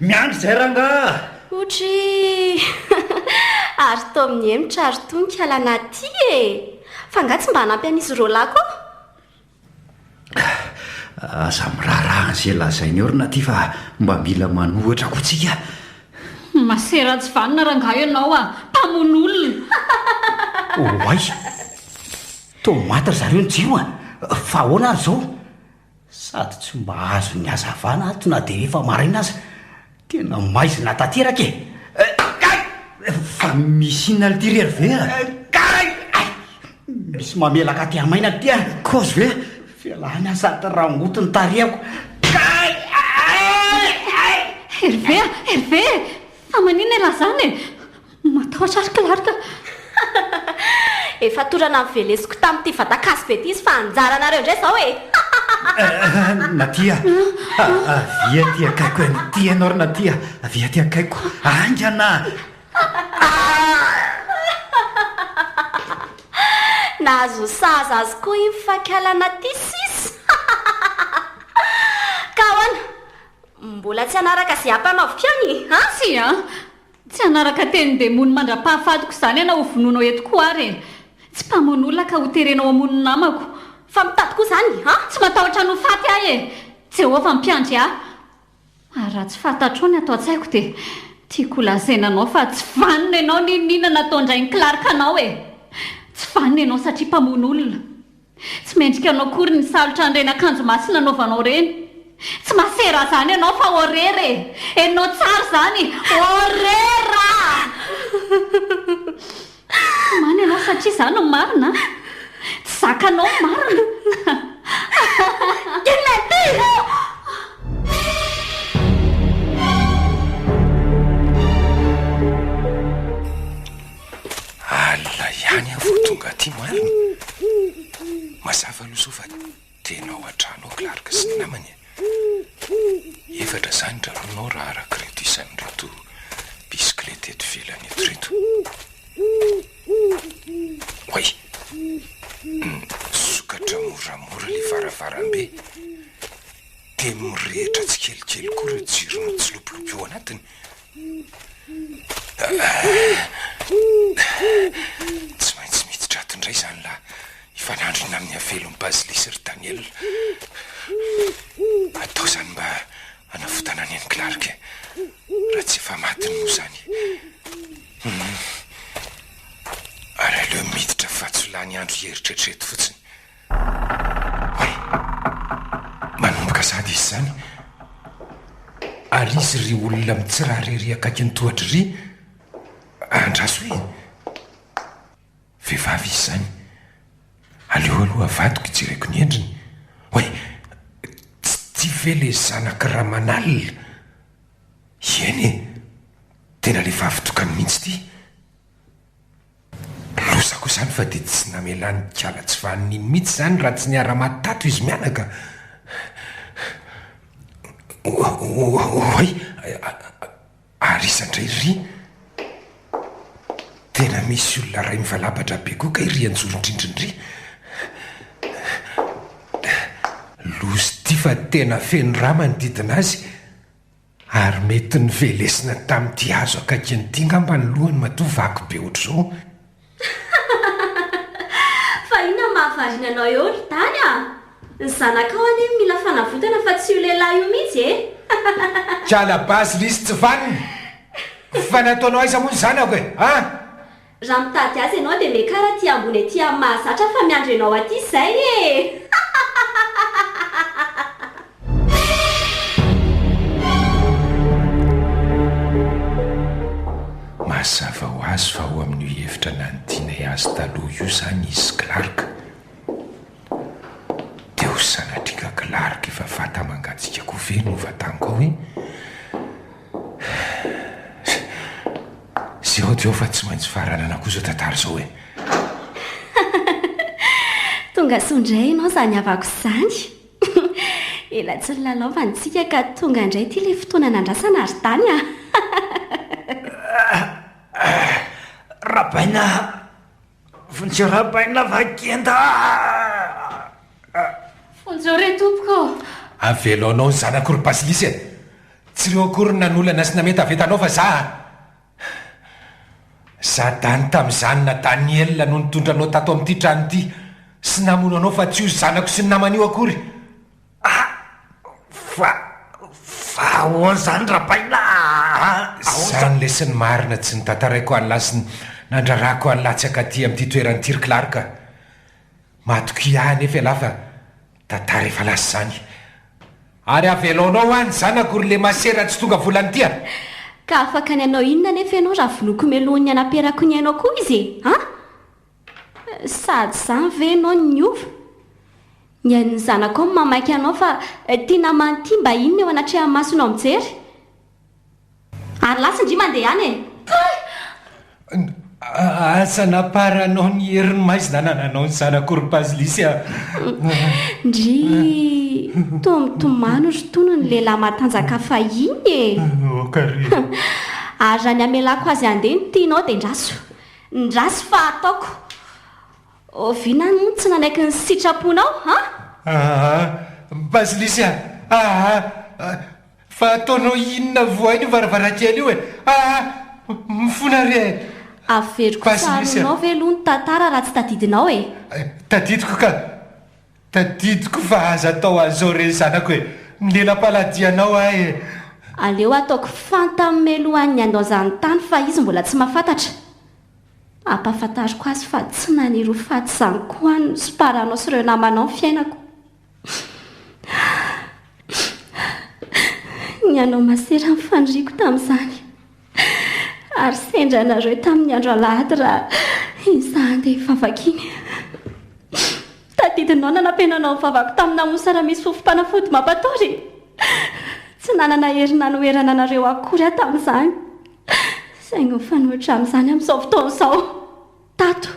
Miandry izay rangahy! Otry! Ary toa mihemotra ary toa ny kialana aty e! Fa angaha tsy mba hanampy an'izy roalahy koa? Aza miraharaha an'izay lazainy eo ry Naty fa mba mila manohatra koa tsika. Masera tsy vanona rangahy ianao a! Mpamono olona! Oay! Toa maty ry zareo ny jiro a! Fa ahoana ary izao? Sady tsy mba azon'ny hazavana ato na dia efa maraina aza. Tena maizina tanteraka e! Kay! Fa misy inona l'ty ry Hervé a? Kay! Ay! Misy mamelaka aty hamaina aty a! Kozy ve? Fialana sady rangoty ny tarehako. Kay! Ay! Ay! Hervé a! Hervé e! Fa maninona ialahy izany e? Matahotra ary Clark a! Efa torana novelesiko tamin'ity vatan-kazo be ity izy fa anjaranareo indray izao e! Natia a! Avia aty akaiko e! Ity ianao ry Natia! Avia aty akaiko! Haingana! Nahazo sahaza azy koa iny fankahalana ity sisa! Ka ahoana? Mbola tsy hanaraka izay ampanaoviko ihany an? Tsia an! Tsy hanaraka tenin-demony mandra-pahafatiko izany ianao ho vonoinao eto koa ary e! Tsy mpamono olona ka ho terenao hamono ny namako. Fa mitady koa izany an? Tsy matahotra ny ho faty aho e! Jehovah mpiandry ahy. Ary raha tsy fantatrao ny ato an-tsaiko dia tiako holazaina anao fa tsy vanona ianao n'inon'inona nataon-drain'i Clark anao e! Tsy vanona ianao satria mpamono olona. Tsy mendrika anao akory ny nisalotra an'ireny akanjo masina anaovanao ireny. Tsy masera izany ianao fa horera e! Henonao tsara izany, horera! Tomany ianao satria izaho no marina an! Tsy zakanao ny marina. Inona ity? Alina ihany aho vao tonga aty marina. Mazava aloha izao fa tena ao an-trano ao Clark sy ny namany e. Efatra izany ry Arnaud raha araka ireto isan'ireto bisikileta eto ivelany eto ireto. Oay! Misokatra moramora ilay varavarambe. Dia mirehitra tsikelikely koa ireo jiro mitsilopilopy ao anatiny. Tsy maintsy miditra ato indray izany lahy hifanandrina amin'ny havelon'i Bazily sy ry Daniel. Atao izany mba hanavotana an'i An'i Clark e. Raha tsy efa matiny moa izany. Hum. Ary aleo miditra fa tsy ho lany andro hieritreritra eto fotsiny. Hay! Manomboka sahady izy izany. Ary izy ry olona mitsirara ery akaikin'ny tohatra ery. Andraso e! Vehivavy izy izany. Aleo aloha avadiko hijereko ny endriny. Oay! Tsy ity ve ilay zanak'i Ramanalina? Eny e! Tena ilay vavy tokany mihitsy ity. Loza koa izany fa dia tsy namelan'i Kala tsy vanona iny mihitsy izany raha tsy niara-maty tato izy mianaka. Oay! Ary iza indray ry? Tena misy olona iray mivalabatra be koa kay ry anjoron-drindrina ry. Loza ity fa tena feno rà manodidina azy. Ary mety novelesina tamin'ity hazo akaikiny ity ngamba ny lohany matoa vaky be ohatr'izao. Fa inona no mahavariana anao eo ry Dany a? Ny zanakao anie no mila fanavotana fa tsy io lehilahy io mihitsy e! Kiala base lisy tsy vanona! Fa nataonao aiza moa ny zanako e? An? Raha mitady azy ianao dia miakara aty ambony aty amin'ny mahazatra fa miandry anao aty izay e! azy fa ao amin'io efitra nanidianay azy taloha io izany izy sy Clark. Dia ho sanatria ka Clark efa vata mangatsiaka koa ve no vataniko ao e? Zéro dia ao fa tsy maintsy faranana koa izao tantara izao e! Tonga soa indray ianao izany havako izany. Ela tsy nilalaovana isika ka tonga indray ity ilay fotoana nandrasana ry Dany a! Rabaina, vonjeo Rabaina fa kenda a! Vonjeo re tompoko ô! Avelao anao ny zanako ry Basilisy e! Tsy ireo akory no nanolana sy nametaveta anao fa za a! Za Dany tamin'izany na Daniel no nitondra anao tato amin'ity trano ity sy namono anao fa tsy io zanako sy ny namany io akory. Ah! Fa, fa ahoana izany Rabaina a! Ahoana Izany lesy ny marina tsy notantaraiko an'lah sy nandrarako an'lah tsy hankaty amin'ity toerana ity ry Clark a! Matokia ahy anefa ialahy fa tantara efa lasa izany. Ary avelaonao hoa ny zanako ry le masera tsy tonga volana ity a! Ka afaka ny hanao inona anefa ianao raha vonoiko melohin'ny hanaperako ny ainao koa izy e! An! Sady izany ve ianao no niova? Ny ain'ny zanakao no mamaika anao fa ity namany ity mba inona eo anatrehan'ny masonao mijery? Ary lasa ndry mandeha any e! Kay! Asa namparanao ny herin'ny maizina anananao ny zanako ry Bazilisy a! Ndry toa mitomany ry Tono ny lehilahy matanjaka fahiny e! Aoka re! Ary raha ny hamelako azy handeha no tianao dia ndraso! Ndraso fa ataoko! Oviana aho no tsy nanaiky ny sitraponao, an? Aa! Bazilisy a! Aa! Fa ataonao inona vohaina io varavarankely io e! Aa! Mifona re e! Averiko tsaroanao ve aloha ny tantara raha tsy tadidinao e! Tadidiko ka! Tadidiko fa aza atao an'izao re zanako e! Milela-paladia anao aho e! Aleo ataoko fantany melohan'ny handaozany tany fa izy mbola tsy mahafantatra. Ampahafantariko azy fa tsy naniry ho faty izany koa ny siparanao sy ireo namanao ny fiainako. Ny hanao masera ny faniriako tamin'izany. Ary sendra anareo tamin'ny andro alahady raha iny saha handeha hivavaka iny. Tadidinao nanampenanao ny vavako tamina mosara misy fofom-panafody mampatory? Tsy nanana hery nanoherana anareo akory aho tamin'izany. Saingy mifanohitra amin'izany amin'izao fotoana izao. Tato,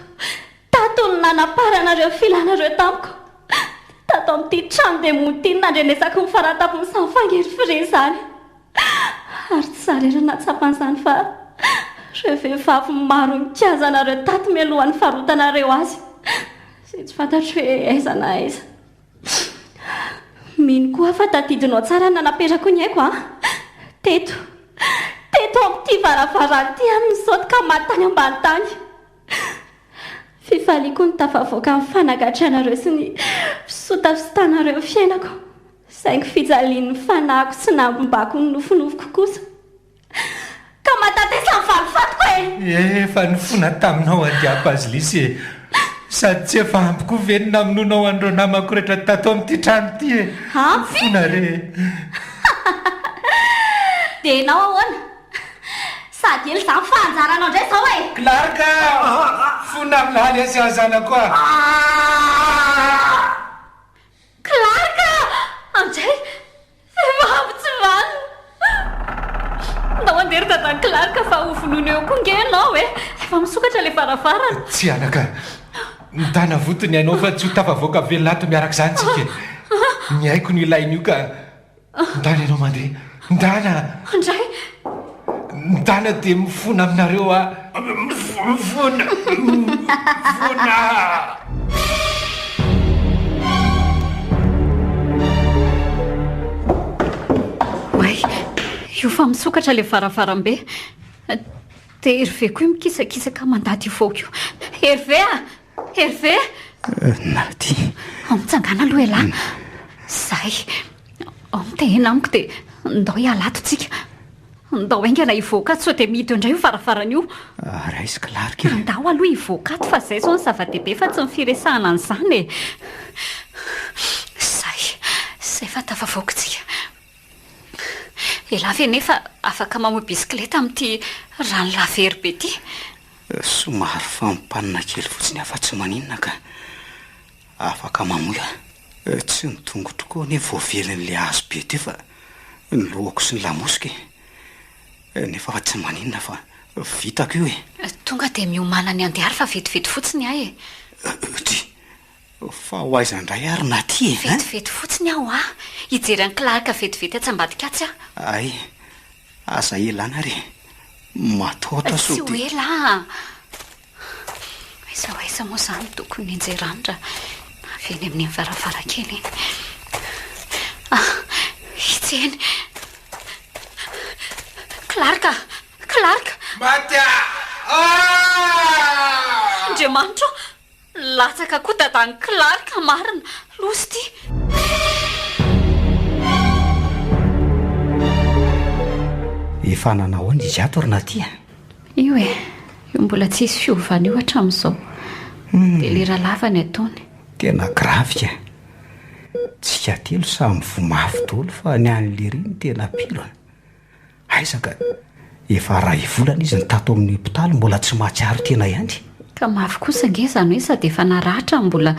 tato no nanaparanareo filanareo tamiko. Tato amin'ity trano demony ity no nandrenesako ny faratampon'izany fangirifiriana izany. Ary tsy za irery no nahatsapa an'izany fa ireo vehivavy maro nikiaza anareo tato mialohan'ny farotanareo azy, izay tsy fantatro hoe aiza na aiza. Mino koa aho fa tadidinao tsara ny nanaperako ny aiko an! Teto, teto amin'ity varavarana ity aho no nisaoty ka maty tany ambany tany. Fifaliako ny tafavoaka ny fanagatranareo sy ny fisotasotanareo ny fiainako, saingy fijalian'ny fanahiko sy nampimbako ny nofinofiko kosa. Ka matatesa ny valifatiko e! Efa nifona taminao andiahy Bazilisy e! Sady tsy efa ampy koa ve ny namonoanao an'ireo namako rehetra tato amin'ity trano ity e! Ampy? Mifona re e! Dia ianao ahoana? Sady ela izany fa anjaranao indray izao e! Clark a! Fona amin'lahy lesy aho zanako a! Clark a! Andray! Vehivavy tsy vanona! Ndao andeha ry dadan'i Clark fa ho vonoina eo koa nge ianao e! Efa misokatra ilay varavarana. Tsia anaka, mitana voto ny ainao fa tsy ho tafavoaka velona ato miaraka izany tsika e! Ny aiko no ilain'io ka ndana ianao mandeha, ndana! Andray! Ndana dia mifona aminareo aho, mifona, mifona! Oay, io fa misokatra ilay varavarambe. Dia Hervé koa io mikisakisaka mandady hivoaka io. Hervé a! Hervé! Nadia. Ao mitsangàna aloha ialahy. Izay. Ao mitehena amiko dia ndao hiala ato tsika. Ndao haingana hivoaka ato sao dia mihidy eo indray io varavarana io. Raiso Clark e. Ndao aloha hivoaka ato fa izay izao no zava-dehibe fa tsy ny firesahana an'izany e. Izay, izay fa tafavoaka tsika. Elah ve nefa afaka mamoy bisikileta amin'ity rano lavery be ity? Somary fampanina kely fotsiny aho fa tsy maninona ka. Afaka mamoy aho. Tsy ny tongotro koa anie voavelin'ilay hazo be teo fa ny lohako sy ny lamosiko e. Nefa tsy maninona fa vitako io e. Tonga dia miomàna ny handeha ary fa vetivety fotsiny aho e. Dry, fa ho aiza indray ary Naty e? Vetivety fotsiny aho hoa. Hijery an'i Clark vetivety atsy ambadika atsy aho. Hay, aza elana ary e. Matahotra sao dia. Tsy ho ela aho. Aiza ho aiza moa izany tokony nianjerany raha avy eny amin'iny varavarankely iny. Ah, itsy eny. Clark! Clark! Maty ah! Ah! Andriamanitra ô! Latsaka koa dadan'i Clark marina! Loza ity! Efa nanao ahoana izy ato ry Naty a? Io e! Io mbola tsy hisy fiovana io hatramin'izao. Delira lava ny ataony. Tena gravy ka! Tsika telo samy voa mafy daholo fa ny an'i Lery no tena pire a! Aiza ka! Efa ray volana izy no tato amin'ny hopitaly mbola tsy mahatsiaro tena ihany. Ka mafy kosa ange izany hoe sady efa naratra no mbola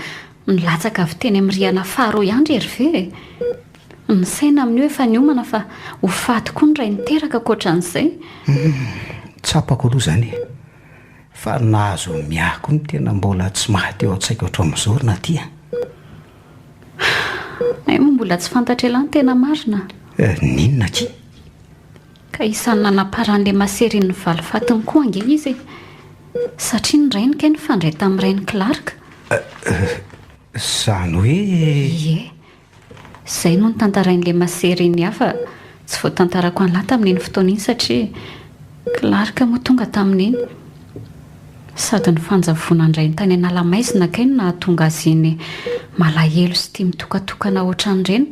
nilatsaka avy teny amin'ny rihana faharoa ihany ry Hervé e! Ny saina amin'io efa niomana fa ho faty koa ny ray niteraka ankoatran'izay. Humm, tsapako aloha izany e! Fa ny nahazo an'i Mia koa no tena mbola tsy maty ao an-tsaiko hatramin'izao ry Naty a! Hay moa mbola tsy fantatr'ialahy ny tena marina? Eh, n'inona akia? Ka isan'ny nanaparan'ilay maserin'ny valifatiny koa ange izy e! Satria ny rainy kay nifandray tamin'ny rain'i Clark. Eh, izany hoe. Ie. Izay no notantarain'ilay masera iny ahy fa tsy voatantarako an'lah tamin'iny fotoana iny satria Clark moa tonga tamin'iny. Sady ny fanjavonan-drainy tany Analamaizina kay no nahatonga azy iny malahelo sy tia mitokatokana ohatran'ireny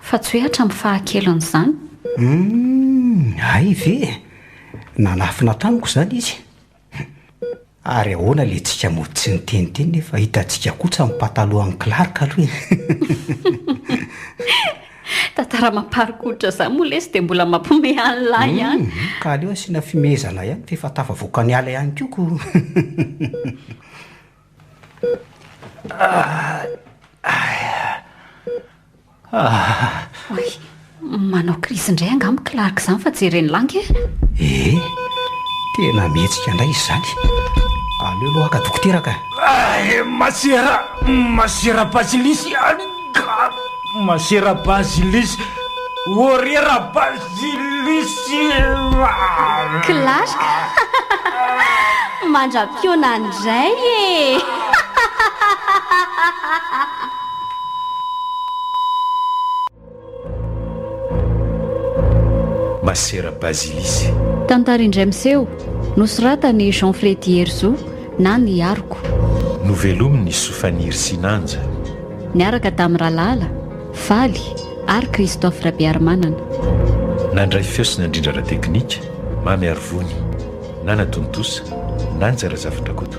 fa tsy hoe hatramin'ny fahakeliny izany. Humm, hay ve e! Nanafina tamiko izany izy. Ary ahoana le tsika mody tsy niteniteny nefa hitantsika kotsa ny pataloha an'i Clark aloha e! Tantara mamparikoditra zany moa lesy dia mbola mampiomehy an'lah ihany. Ka aleo asiana fimehezana ihany fa efa tafavoaka ny ala ihany koa ko. Oay, manao crise indray angamba Clark izany fa jeren'i Langy e! Ee, tena mihetsika indray izy izany. Aleo aloha haka dokotera ka. Ay, masera, masera Basilisy, masera Basilisy, orera Basilisy. Clark, mandra-pihaona indray e! Masera Basilisy. Tantara indray miseho, nosoratan'i Jean Freddy Herizo na Ny Aroko. Novelomin'i Sofaniry Sinanja. Niaraka tamin'i Ralala, Faly ary Christophe Rabearimanana. Nandray feo sy nandrindra ara-teknika, Mamy Arivony, Nana Tontosa, Nanja Razafindrakoto.